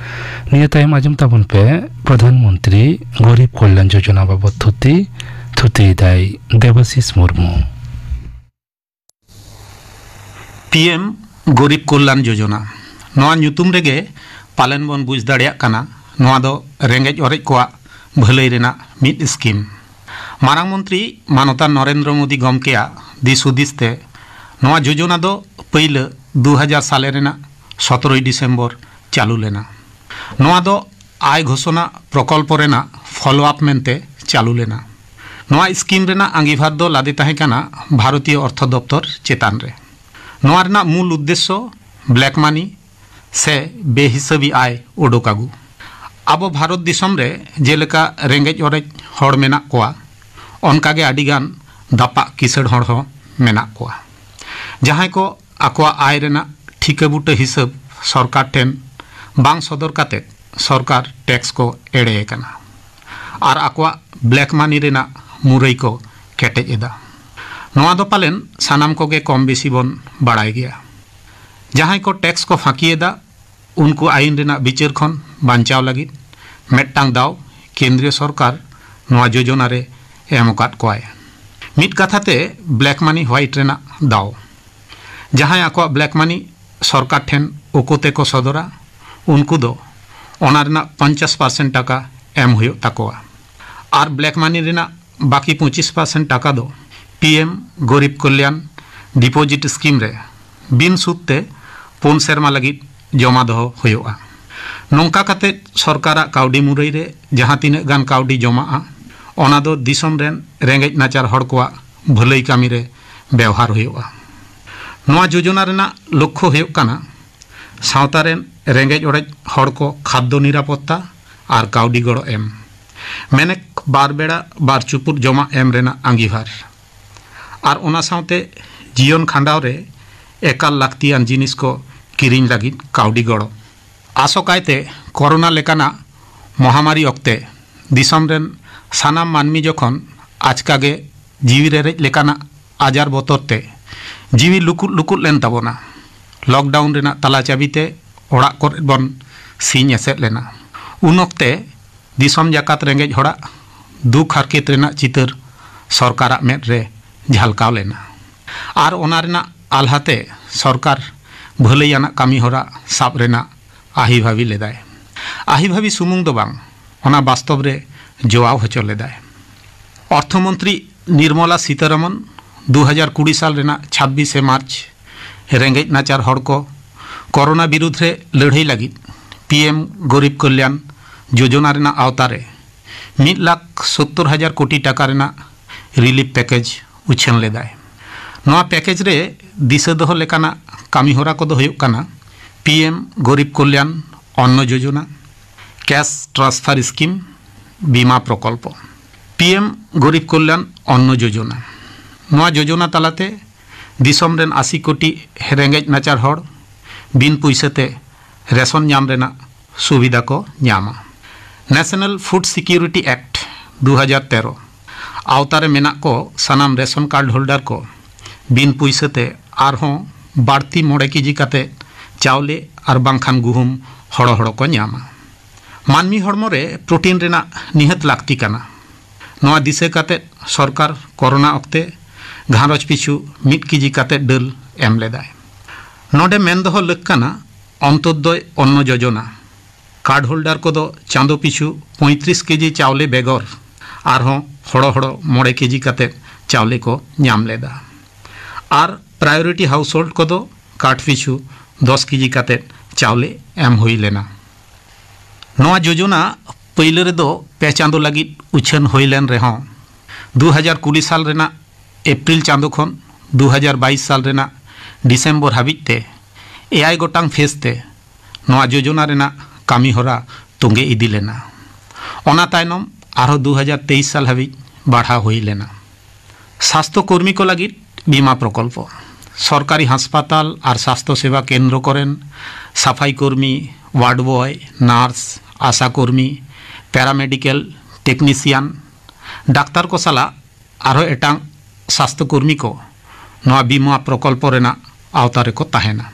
ᱱᱤᱭᱟᱹ ᱛᱟᱭᱚᱢ ᱟᱸᱡᱚᱢ ᱛᱟᱵᱚᱱ ᱯᱮ ᱯᱨᱚᱫᱷᱟᱱ ᱢᱚᱱᱛᱨᱤ ᱜᱚᱨᱤᱵᱽ ᱠᱚᱞᱭᱟᱱ ᱡᱳᱡᱚᱱᱟ ᱵᱟᱵᱚᱫ ᱛᱷᱩᱛᱤ᱾ ᱛᱷᱩᱛᱤᱭᱮᱫᱟᱭ ᱫᱮᱵᱟᱥᱤᱥ ᱢᱩᱨᱢᱩ᱾ ᱯᱤ ᱮᱢ ᱜᱚᱨᱤᱵᱽ ᱠᱚᱞᱭᱟᱱ ᱡᱳᱡᱚᱱᱟ, ᱱᱚᱣᱟ ᱧᱩᱛᱩᱢ ᱨᱮᱜᱮ ᱯᱟᱞᱮᱱ ᱵᱚᱱ ᱵᱩᱡᱽ ᱫᱟᱲᱮᱭᱟᱜ ᱠᱟᱱᱟ, ᱱᱚᱣᱟ ᱫᱚ ᱨᱮᱸᱜᱮᱡ ᱚᱨᱮᱡ ᱠᱚᱣᱟᱜ ᱵᱷᱟᱹᱞᱟᱹᱭ ᱨᱮᱱᱟᱜ ᱢᱤᱫ ᱥᱠᱤᱢ᱾ ᱢᱟᱨᱟᱝ ᱢᱚᱱᱛᱨᱤ ᱢᱟᱱᱚᱛᱟᱱ ᱱᱚᱨᱮᱱᱫᱨᱚ ᱢᱳᱫᱤ ᱜᱚᱢᱠᱮᱭᱟᱜ ᱫᱤᱥ ᱦᱩᱫᱤᱥ ᱛᱮ ᱱᱚᱣᱟ ᱡᱳᱡᱚᱱᱟ ᱫᱚ ᱯᱟᱹᱭᱞᱟᱹ ᱫᱩ ᱦᱟᱡᱟᱨ ᱥᱟᱞᱮ ᱨᱮᱱᱟᱜ ᱥᱚᱛᱨᱚᱭ ᱰᱤᱥᱮᱢᱵᱚᱨ ᱪᱟᱹᱞᱩ ᱞᱮᱱᱟ᱾ ᱱᱚᱣᱟ ᱫᱚ ᱟᱭ ᱜᱷᱳᱥᱚᱱᱟ ᱯᱨᱚᱠᱚᱞᱯᱚ ᱨᱮᱱᱟᱜ ᱯᱷᱚᱞᱳ ᱟᱯ ᱢᱮᱱᱛᱮ ᱪᱟᱹᱞᱩ ᱞᱮᱱᱟ᱾ ᱱᱚᱣᱟ ᱥᱠᱤᱢ ᱨᱮᱱᱟᱜ ᱟᱸᱜᱤᱵᱷᱟᱨ ᱫᱚ ᱞᱟᱫᱮ ᱛᱟᱦᱮᱸ ᱠᱟᱱᱟ ᱵᱷᱟᱨᱚᱛᱤᱭᱚ ᱚᱨᱛᱷᱚ ᱫᱚᱯᱛᱚᱨ ᱪᱮᱛᱟᱱ ᱨᱮ᱾ ᱱᱚᱣᱟ ᱨᱮᱱᱟᱜ ᱢᱩᱞ ᱩᱫᱽᱫᱮᱥᱥᱚ ᱵᱞᱮᱠ ᱢᱟᱱᱤ ᱥᱮ ᱵᱮᱦᱤᱥᱟᱹᱵᱤ ᱟᱭ ᱩᱰᱩᱠ ᱟᱹᱜᱩ᱾ ᱟᱵᱚ ᱵᱷᱟᱨᱚᱛ ᱫᱤᱥᱚᱢ ᱨᱮ ᱡᱮᱞᱮᱠᱟ ᱨᱮᱸᱜᱮᱡ ᱚᱨᱮᱡ ᱦᱚᱲ ᱢᱮᱱᱟᱜ ᱠᱚᱣᱟ, ᱚᱱᱠᱟᱜᱮ ᱟᱹᱰᱤᱜᱟᱱ ᱫᱟᱯᱟᱜ ᱠᱤᱥᱟᱹᱬ ᱦᱚᱲ ᱦᱚᱸ ᱢᱮᱱᱟᱜ ᱠᱚᱣᱟ, ᱡᱟᱦᱟᱸᱭ ᱠᱚ ᱟᱠᱚᱣᱟᱜ ᱟᱭ ᱨᱮᱱᱟᱜ ᱴᱷᱤᱠᱟᱹ ᱵᱩᱴᱟᱹ ᱦᱤᱥᱟᱹᱵ ᱥᱚᱨᱠᱟᱨ ᱴᱷᱮᱱ ᱵᱟᱝ ᱥᱚᱫᱚᱨ ᱠᱟᱛᱮ ᱥᱚᱨᱠᱟᱨ ᱴᱮᱠᱥ ᱠᱚ ᱮᱲᱮ ᱟᱠᱟᱱᱟ ᱟᱨ ᱟᱠᱚᱣᱟᱜ ᱵᱞᱮᱠ ᱢᱟᱱᱤ ᱨᱮᱱᱟᱜ ᱢᱩᱨᱟᱹᱭ ᱠᱚ ᱠᱮᱴᱮᱡ ᱮᱫᱟ᱾ ᱱᱚᱣᱟ ᱫᱚ ᱯᱟᱞᱮᱱ ᱥᱟᱱᱟᱢ ᱠᱚᱜᱮ ᱠᱚᱢ ᱵᱮᱥᱤ ᱵᱚᱱ ᱵᱟᱲᱟᱭ ᱜᱮᱭᱟ᱾ ᱡᱟᱦᱟᱸᱭ ᱠᱚ ᱴᱮᱠᱥ ᱠᱚ ᱯᱷᱟᱸᱠᱤᱭᱮᱫᱟ, ᱩᱱᱠᱩ ᱟᱭᱤᱱ ᱨᱮᱱᱟᱜ ᱵᱤᱪᱟᱹᱨ ᱠᱷᱚᱱ ᱵᱟᱧᱪᱟᱣ ᱞᱟᱹᱜᱤᱫ ᱢᱤᱫᱴᱟᱝ ᱫᱟᱣ ᱠᱮᱱᱫᱨᱤᱭᱚ ᱥᱚᱨᱠᱟᱨ ᱱᱚᱣᱟ ᱡᱳᱡᱚᱱᱟ ᱨᱮ ᱮᱢ ᱟᱠᱟᱫ ᱠᱚᱣᱟᱭ᱾ ᱢᱤᱫ ᱠᱟᱛᱷᱟ ᱛᱮ, ᱵᱞᱮᱠ ᱢᱟᱱᱤ ᱦᱣᱟᱭᱤᱴ ᱨᱮᱱᱟᱜ ᱫᱟᱣ᱾ ᱡᱟᱦᱟᱸᱭ ᱟᱠᱚᱣᱟᱜ ᱵᱞᱮᱠ ᱢᱟᱱᱤ ᱥᱚᱨᱠᱟᱨ ᱴᱷᱮᱱ ᱳᱠᱳ ᱛᱮᱠᱚ ᱥᱚᱫᱚᱨᱟ, ᱩᱱᱠᱩ ᱫᱚ ᱚᱱᱟ ᱨᱮᱱᱟᱜ ᱯᱚᱧᱪᱟᱥ ᱯᱟᱨᱥᱮᱱᱴ ᱴᱟᱠᱟ ᱮᱢ ᱦᱩᱭᱩᱜ ᱛᱟᱠᱚᱣᱟ᱾ ᱟᱨ ᱵᱞᱮᱠ ᱢᱟᱱᱤ ᱨᱮᱱᱟᱜ ᱵᱟᱹᱠᱤ ᱯᱚᱸᱪᱤᱥ ᱯᱟᱨᱥᱮᱱᱴ ᱴᱟᱠᱟ ᱫᱚ ᱯᱤ ᱮᱢ ᱜᱚᱨᱤᱵᱽ ᱠᱚᱞᱭᱟᱱ ᱰᱤᱯᱚᱡᱤᱴ ᱥᱠᱤᱢ ᱨᱮ ᱵᱤᱱ ᱥᱩᱫ ᱛᱮ ᱯᱩᱱ ᱥᱮᱨᱢᱟ ᱞᱟᱹᱜᱤᱫ ᱡᱚᱢᱟ ᱫᱚᱦᱚ ᱦᱩᱭᱩᱜᱼᱟ᱾ ᱱᱚᱝᱠᱟ ᱠᱟᱛᱮ ᱥᱚᱨᱠᱟᱨᱟᱜ ᱠᱟᱹᱣᱰᱤ ᱢᱩᱨᱟᱹᱭ ᱨᱮ ᱡᱟᱦᱟᱸ ᱛᱤᱱᱟᱹᱜ ᱜᱟᱱ ᱠᱟᱹᱣᱰᱤ ᱡᱚᱢᱟᱜᱼᱟ, ᱚᱱᱟ ᱫᱚ ᱫᱤᱥᱚᱢ ᱨᱮᱱ ᱨᱮᱸᱜᱮᱡ ᱱᱟᱪᱟᱨ ᱦᱚᱲ ᱠᱚᱣᱟᱜ ᱵᱷᱟᱹᱞᱟᱹᱭ ᱠᱟᱹᱢᱤ ᱨᱮ ᱵᱮᱣᱦᱟᱨ ᱦᱩᱭᱩᱜᱼᱟ᱾ ᱱᱚᱣᱟ ᱡᱳᱡᱚᱱᱟ ᱨᱮᱱᱟᱜ ᱞᱚᱠᱠᱷᱚ ᱦᱩᱭᱩᱜ ᱠᱟᱱᱟ ᱥᱟᱶᱛᱟ ᱨᱮᱱ ᱨᱮᱸᱜᱮᱡ ᱚᱨᱮᱡ ᱦᱚᱲ ᱠᱚ ᱠᱷᱟᱫᱽᱫᱚ ᱱᱤᱨᱟᱯᱚᱛᱛᱟ ᱟᱨ ᱠᱟᱹᱣᱰᱤ ᱜᱚᱲᱚ ᱮᱢ, ᱢᱮᱱᱮᱠ ᱵᱟᱨ ᱵᱮᱲᱟ ᱵᱟᱨ ᱪᱩᱯᱩᱫ ᱡᱚᱢᱟᱜ ᱮᱢ ᱨᱮᱱᱟᱜ ᱟᱸᱜᱤᱵᱷᱟᱨ, ᱟᱨ ᱚᱱᱟ ᱥᱟᱶᱛᱮ ᱡᱤᱭᱚᱱ ᱠᱷᱟᱸᱰᱟᱣ ᱨᱮ ᱮᱠᱟᱞ ᱞᱟᱹᱠᱛᱤᱭᱟᱱ ᱡᱤᱱᱤᱥ ᱠᱚ ᱠᱤᱨᱤᱧ ᱞᱟᱹᱜᱤᱫ ᱠᱟᱹᱣᱰᱤ ᱜᱚᱲᱚ᱾ ᱟᱥᱚᱠᱟᱭᱛᱮ ᱠᱚᱨᱳᱱᱟ ᱞᱮᱠᱟᱱᱟᱜ ᱢᱚᱦᱟᱢᱟᱨᱤ ᱚᱠᱛᱮ ᱫᱤᱥᱚᱢ ᱨᱮᱱ ᱥᱟᱱᱟᱢ ᱢᱟᱹᱱᱢᱤ ᱡᱚᱠᱷᱚᱱ ᱟᱪᱠᱟ ᱜᱮ ᱡᱤᱣᱤ ᱨᱮᱨᱮᱡ ᱞᱮᱠᱟᱱᱟᱜ ᱟᱡᱟᱨ ᱵᱚᱛᱚᱨ ᱛᱮ ᱡᱤᱣᱤ ᱞᱩᱠᱩᱫ ᱞᱩᱠᱩᱫ ᱞᱮᱱ ᱛᱟᱵᱚᱱᱟ, ᱞᱚᱠᱰᱟᱣᱩᱱ ᱨᱮᱱᱟᱜ ᱛᱟᱞᱟ ᱪᱟᱹᱵᱤ ᱛᱮ ᱚᱲᱟᱜ ᱠᱚᱨᱮ ᱵᱚᱱ ᱥᱤᱧ ᱮᱥᱮᱫ ᱞᱮᱱᱟ᱾ ᱩᱱ ᱚᱠᱛᱮ ᱫᱤᱥᱚᱢ ᱡᱟᱠᱟᱛ ᱨᱮᱸᱜᱮᱡ ᱦᱚᱲᱟᱜ ᱫᱩᱠ ᱦᱟᱨᱠᱮᱛ ᱨᱮᱱᱟᱜ ᱪᱤᱛᱟᱹᱨ ᱥᱚᱨᱠᱟᱨᱟᱜ ᱢᱮᱫ ᱨᱮ ᱡᱷᱟᱞᱠᱟᱣ ᱞᱮᱱᱟ᱾ ᱟᱨ ᱚᱱᱟ ᱨᱮᱱᱟᱜ ᱟᱞᱦᱟᱛᱮ ᱥᱚᱨᱠᱟᱨ ᱵᱷᱟᱹᱞᱟᱹᱭ ᱟᱱᱟᱜ ᱠᱟᱹᱢᱤ ᱦᱚᱨᱟ ᱥᱟᱵ ᱨᱮᱱᱟᱜ ᱟᱹᱦᱤᱵᱷᱟᱹᱵᱤ ᱞᱮᱫᱟᱭ᱾ ᱟᱹᱦᱤᱵᱷᱟᱹᱵᱤ ᱥᱩᱢᱩᱝ ᱫᱚ ᱵᱟᱝ, ᱚᱱᱟ ᱵᱟᱥᱛᱚᱵ ᱨᱮ ᱡᱚᱣᱟᱣ ᱦᱚᱪᱚ ᱞᱮᱫᱟᱭ᱾ ᱚᱨᱛᱷᱚᱢᱚᱱᱛᱨᱤ ᱱᱤᱨᱢᱚᱞᱟ ᱥᱤᱛᱟᱨᱟᱢᱚᱱ ᱫᱩ ᱦᱟᱡᱟᱨ ᱠᱩᱲᱤ ᱥᱟᱞ ᱨᱮᱱᱟᱜ ᱪᱷᱟᱵᱵᱤᱥᱮ ᱢᱟᱨᱪ ᱨᱮᱸᱜᱮᱡ ᱱᱟᱪᱟᱨ ᱦᱚᱲ ᱠᱚ ᱠᱚᱨᱳᱱᱟ ᱵᱤᱨᱩᱫᱷ ᱨᱮ ᱞᱟᱹᱲᱦᱟᱹᱭ ᱞᱟᱹᱜᱤᱫ ᱯᱤ ᱮᱢ ᱜᱚᱨᱤᱵᱽ ᱠᱚᱞᱭᱟᱱ ᱡᱳᱡᱚᱱᱟ ᱨᱮᱱᱟᱜ ᱟᱣᱛᱟ ᱨᱮ ᱢᱤᱫ ᱞᱟᱠᱷ ᱥᱳᱛᱛᱳᱨ ᱦᱟᱡᱟᱨ ᱠᱳᱴᱤ ᱴᱟᱠᱟ ᱨᱮᱱᱟᱜ ᱨᱤᱞᱤᱯ ᱯᱮᱠᱮᱡᱽ ᱩᱪᱷᱟᱹᱱ ᱞᱮᱫᱟᱭ᱾ ᱱᱚᱣᱟ ᱯᱮᱠᱮᱡᱽ ᱨᱮ ᱫᱤᱥᱟᱹ ᱫᱚᱦᱚ ᱞᱮᱠᱟᱱᱟᱜ ᱠᱟᱹᱢᱤ ᱦᱚᱨᱟ ᱠᱚᱫᱚ ᱦᱩᱭᱩᱜ ᱠᱟᱱᱟ ᱯᱤ ᱮᱢ ᱜᱚᱨᱤᱵᱽ ᱠᱚᱞᱭᱟᱱ ᱚᱱᱱᱚ ᱡᱳᱡᱚᱱᱟ, ᱠᱮᱥ ᱴᱨᱟᱱᱥᱯᱷᱟᱨ ᱥᱠᱤᱢ, ᱵᱤᱢᱟ ᱯᱨᱚᱠᱚᱞᱯᱚ᱾ ᱯᱤ ᱮᱢ ᱜᱚᱨᱤᱵᱽ ᱠᱚᱞᱭᱟᱱ ᱚᱱᱱᱚ ᱡᱳᱡᱚᱱᱟ, ᱱᱚᱣᱟ ᱡᱳᱡᱚᱱᱟ ᱛᱟᱞᱟᱛᱮ ᱫᱤᱥᱚᱢ ᱨᱮᱱ ᱟᱥᱤ ᱠᱳᱴᱤ ᱨᱮᱸᱜᱮᱡ ᱱᱟᱪᱟᱨ ᱦᱚᱲ ᱵᱤᱱ ᱯᱩᱭᱥᱟᱹ ᱛᱮ ᱨᱮᱥᱚᱱ ᱧᱟᱢ ᱨᱮᱱᱟᱜ ᱥᱩᱵᱤᱫᱷᱟ ᱠᱚ ᱧᱟᱢᱟ᱾ ᱱᱮᱥᱱᱟᱞ ᱯᱷᱩᱰ ᱥᱤᱠᱤᱭᱩᱨᱤᱴᱤ ᱮᱠᱴ ᱫᱩ ᱦᱟᱡᱟᱨ ᱛᱮᱨᱚ ᱟᱣᱛᱟ ᱨᱮ ᱢᱮᱱᱟᱜ ᱠᱚ ᱥᱟᱱᱟᱢ ᱨᱮᱥᱚᱱ ᱠᱟᱨᱰ ᱦᱳᱞᱰᱟᱨ ᱠᱚ ᱵᱤᱱ ᱯᱩᱭᱥᱟᱹ ᱛᱮ ᱟᱨᱦᱚᱸ ᱵᱟᱹᱲᱛᱤ ᱢᱚᱬᱮ ᱠᱮᱡᱤ ᱠᱟᱛᱮ ᱪᱟᱣᱞᱮ ᱟᱨ ᱵᱟᱝᱠᱷᱟᱱ ᱜᱩᱦᱩᱢ ᱦᱚᱲᱚ ᱦᱚᱲᱚ ᱠᱚ ᱧᱟᱢᱟ᱾ ᱢᱟᱹᱱᱢᱤ ᱦᱚᱲᱢᱚ ᱨᱮ ᱯᱨᱳᱴᱤᱱ ᱨᱮᱱᱟᱜ ᱱᱤᱦᱟᱹᱛ ᱞᱟᱹᱠᱛᱤ ᱠᱟᱱᱟ᱾ ᱱᱚᱣᱟ ᱫᱤᱥᱟᱹ ᱠᱟᱛᱮ ᱥᱚᱨᱠᱟᱨ ᱠᱚᱨᱳᱱᱟ ᱚᱠᱛᱮ ᱜᱷᱟᱨᱚᱸᱡᱽ ᱯᱤᱪᱷᱩ ᱢᱤᱫ ᱠᱮᱡᱤ ᱠᱟᱛᱮ ᱰᱟᱹᱞ ᱮᱢ ᱞᱮᱫᱟᱭ᱾ ᱱᱚᱰᱮ ᱢᱮᱱ ᱫᱚᱦᱚ ᱞᱟᱹᱠ ᱠᱟᱱᱟ, ᱚᱱᱛᱳᱫᱚᱭ ᱚᱱᱱᱚ ᱡᱳᱡᱚᱱᱟ ᱠᱟᱨᱰ ᱦᱳᱞᱰᱟᱨ ᱠᱚᱫᱚ ᱪᱟᱸᱫᱚ ᱯᱤᱪᱷᱩ ᱯᱚᱸᱭᱛᱨᱤᱥ ᱠᱮᱡᱤ ᱪᱟᱣᱞᱮ ᱵᱮᱜᱚᱨ ᱟᱨᱦᱚᱸ ᱦᱚᱲᱚ ᱦᱚᱲᱚ ᱢᱚᱬᱮ ᱠᱮᱡᱤ ᱠᱟᱛᱮ ᱪᱟᱣᱞᱮ ᱠᱚ ᱧᱟᱢ ᱞᱮᱫᱟ᱾ ᱟᱨ ᱯᱨᱟᱭᱳᱨᱤᱴᱤ ᱦᱟᱣᱩᱥᱦᱳᱞᱰ ᱠᱚᱫᱚ ᱠᱟᱨᱰ ᱯᱤᱪᱷᱩ ᱫᱚᱥ ᱠᱮᱡᱤ ᱠᱟᱛᱮ ᱪᱟᱣᱞᱮ ᱮᱢ ᱦᱩᱭ ᱞᱮᱱᱟ᱾ ᱱᱚᱣᱟ ᱡᱳᱡᱚᱱᱟ ᱯᱟᱹᱭᱞᱟᱹ ᱨᱮᱫᱚ ᱯᱮ ᱪᱟᱸᱫᱚ ᱞᱟᱹᱜᱤᱫ ᱩᱪᱷᱟᱹᱱ ᱦᱩᱭ ᱞᱮᱱ ᱨᱮᱦᱚᱸ, ᱫᱩ ᱦᱟᱡᱟᱨ ᱠᱩᱲᱤ ᱥᱟᱞ ᱨᱮᱱᱟᱜ ᱮᱯᱨᱤᱞ ᱪᱟᱸᱫᱚ ᱠᱷᱚᱱ ᱫᱩ ᱦᱟᱡᱟᱨ ᱵᱟᱭᱤᱥ ᱥᱟᱞ ᱨᱮᱱᱟᱜ ᱰᱤᱥᱮᱢᱵᱚᱨ ᱦᱟᱹᱵᱤᱡ ᱛᱮ ᱮᱭᱟᱭ ᱜᱚᱴᱟᱝ ᱯᱷᱮᱡᱽ ᱛᱮ ᱱᱚᱣᱟ ᱡᱳᱡᱚᱱᱟ ᱨᱮᱱᱟᱜ ᱠᱟᱹᱢᱤ ᱦᱚᱨᱟ ᱛᱚᱸᱜᱮ ᱤᱫᱤ ᱞᱮᱱᱟ᱾ ᱚᱱᱟ ᱛᱟᱭᱱᱚᱢ ᱟᱨᱦᱚᱸ ᱫᱩ ᱦᱟᱡᱟᱨ ᱛᱮᱭᱤᱥ ᱥᱟᱞ ᱦᱟᱹᱵᱤᱡ ᱵᱟᱲᱦᱟᱣ ᱦᱩᱭ ᱞᱮᱱᱟ᱾ ᱥᱟᱥᱛᱷᱚ ᱠᱚᱨᱢᱤ ᱠᱚ ᱞᱟᱹᱜᱤᱫ ᱵᱤᱢᱟ ᱯᱨᱚᱠᱚᱞᱯᱚ᱾ ᱥᱚᱨᱠᱟᱨᱤ ᱦᱟᱥᱯᱟᱛᱟᱞ ᱟᱨ ᱥᱟᱥᱛᱷᱚ ᱥᱮᱵᱟ ᱠᱮᱱᱫᱨᱚ ᱠᱚᱨᱮᱱ ᱥᱟᱯᱷᱟᱭ ᱠᱚᱨᱢᱤ, ᱣᱟᱨᱰ ᱵᱚᱭ, ᱱᱟᱨᱥ, ᱟᱥᱟ ᱠᱚᱨᱢᱤ, ᱯᱮᱨᱟᱢᱮᱰᱤᱠᱮᱞ ᱴᱮᱠᱱᱤᱥᱤᱭᱟᱱ, ᱰᱟᱠᱛᱟᱨ ᱠᱚ ᱥᱟᱞᱟᱜ ᱟᱨᱦᱚᱸ ᱮᱴᱟᱜ ᱥᱟᱥᱛᱷᱚ ᱠᱚᱨᱢᱤ ᱠᱚ ᱱᱚᱣᱟ ᱵᱤᱢᱟ ᱯᱨᱚᱠᱚᱞᱯᱚ ᱨᱮᱱᱟᱜ ᱟᱣᱛᱟ ᱨᱮᱠᱚ ᱛᱟᱦᱮᱱᱟ᱾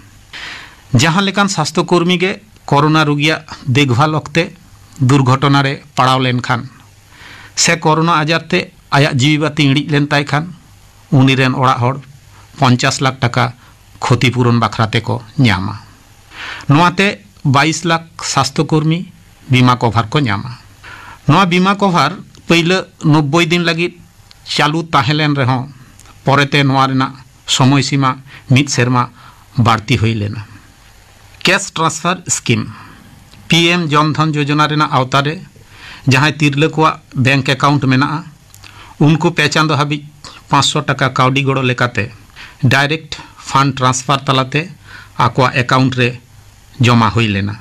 ᱡᱟᱦᱟᱸ ᱞᱮᱠᱟᱱ ᱥᱟᱥᱛᱷᱚ ᱠᱚᱨᱢᱤ ᱜᱮ ᱠᱳᱨᱳᱱᱟ ᱨᱩᱜᱤᱭᱟᱜ ᱫᱮᱠᱷᱵᱷᱟᱞ ᱚᱠᱛᱮ ᱫᱩᱨᱜᱷᱚᱴᱚᱱᱟ ᱨᱮ ᱯᱟᱲᱟᱣ ᱞᱮᱱᱠᱷᱟᱱ ᱥᱮ ᱠᱳᱨᱳᱱᱟ ᱟᱡᱟᱨ ᱛᱮ ᱟᱭᱟᱜ ᱡᱤᱣᱤ ᱵᱟᱹᱛᱤ ᱤᱬᱤᱡ ᱞᱮᱱ ᱛᱟᱭ ᱠᱷᱟᱱ, ᱩᱱᱤ ᱨᱮᱱ ᱚᱲᱟᱜ ᱦᱚᱲ ᱯᱚᱧᱪᱟᱥ ᱞᱟᱠᱷ ᱴᱟᱠᱟ ᱠᱷᱚᱛᱤ ᱯᱩᱨᱚᱱ ᱵᱟᱠᱷᱨᱟ ᱛᱮᱠᱚ ᱧᱟᱢᱟ᱾ ᱱᱚᱣᱟᱛᱮ ᱵᱟᱭᱤᱥ ᱞᱟᱠᱷ ᱥᱟᱥᱛᱷᱚ ᱠᱚᱨᱢᱤ ᱵᱤᱢᱟ ᱠᱚᱵᱷᱟᱨ ᱠᱚ ᱧᱟᱢᱟ᱾ ᱱᱚᱣᱟ ᱵᱤᱢᱟ ᱠᱚᱵᱷᱟᱨ ᱯᱟᱹᱭᱞᱟᱹ ᱱᱚᱵᱵᱳᱭ ᱫᱤᱱ ᱞᱟᱹᱜᱤᱫ ᱪᱟᱹᱞᱩ ᱛᱟᱦᱮᱸ ᱞᱮᱱ ᱨᱮᱦᱚᱸ, ᱯᱚᱨᱮᱛᱮ ᱱᱚᱣᱟ ᱨᱮᱱᱟᱜ ᱥᱚᱢᱚᱭ ᱥᱤᱢᱟ ᱢᱤᱫ ᱥᱮᱨᱢᱟ ᱵᱟᱹᱲᱛᱤ ᱦᱩᱭ ᱞᱮᱱᱟ᱾ Cash transfer scheme, P M Jan Dhan ᱡᱳᱡᱚᱱᱟ ᱨᱮᱱᱟᱜ ᱟᱣᱛᱟ ᱨᱮ ᱡᱟᱦᱟᱸᱭ ᱛᱤᱨᱞᱟᱹ ᱠᱚᱣᱟᱜ ᱵᱮᱝᱠ ᱮᱠᱟᱣᱩᱱᱴ ᱢᱮᱱᱟᱜᱼᱟ, ᱩᱱᱠᱩ ᱯᱮ ᱪᱟᱸᱫᱚ ᱦᱟᱹᱵᱤᱡ ᱯᱟᱸᱪᱥᱚ ᱴᱟᱠᱟ ᱠᱟᱹᱣᱰᱤ ᱜᱚᱲᱚ ᱞᱮᱠᱟᱛᱮ ᱰᱟᱭᱨᱮᱠᱴ ᱯᱷᱟᱱᱰ ᱴᱨᱟᱱᱥᱯᱷᱟᱨ ᱛᱟᱞᱟᱛᱮ ᱟᱠᱚᱣᱟᱜ ᱮᱠᱟᱣᱩᱱᱴ ᱨᱮ ᱡᱚᱢᱟ ᱦᱩᱭ ᱞᱮᱱᱟ᱾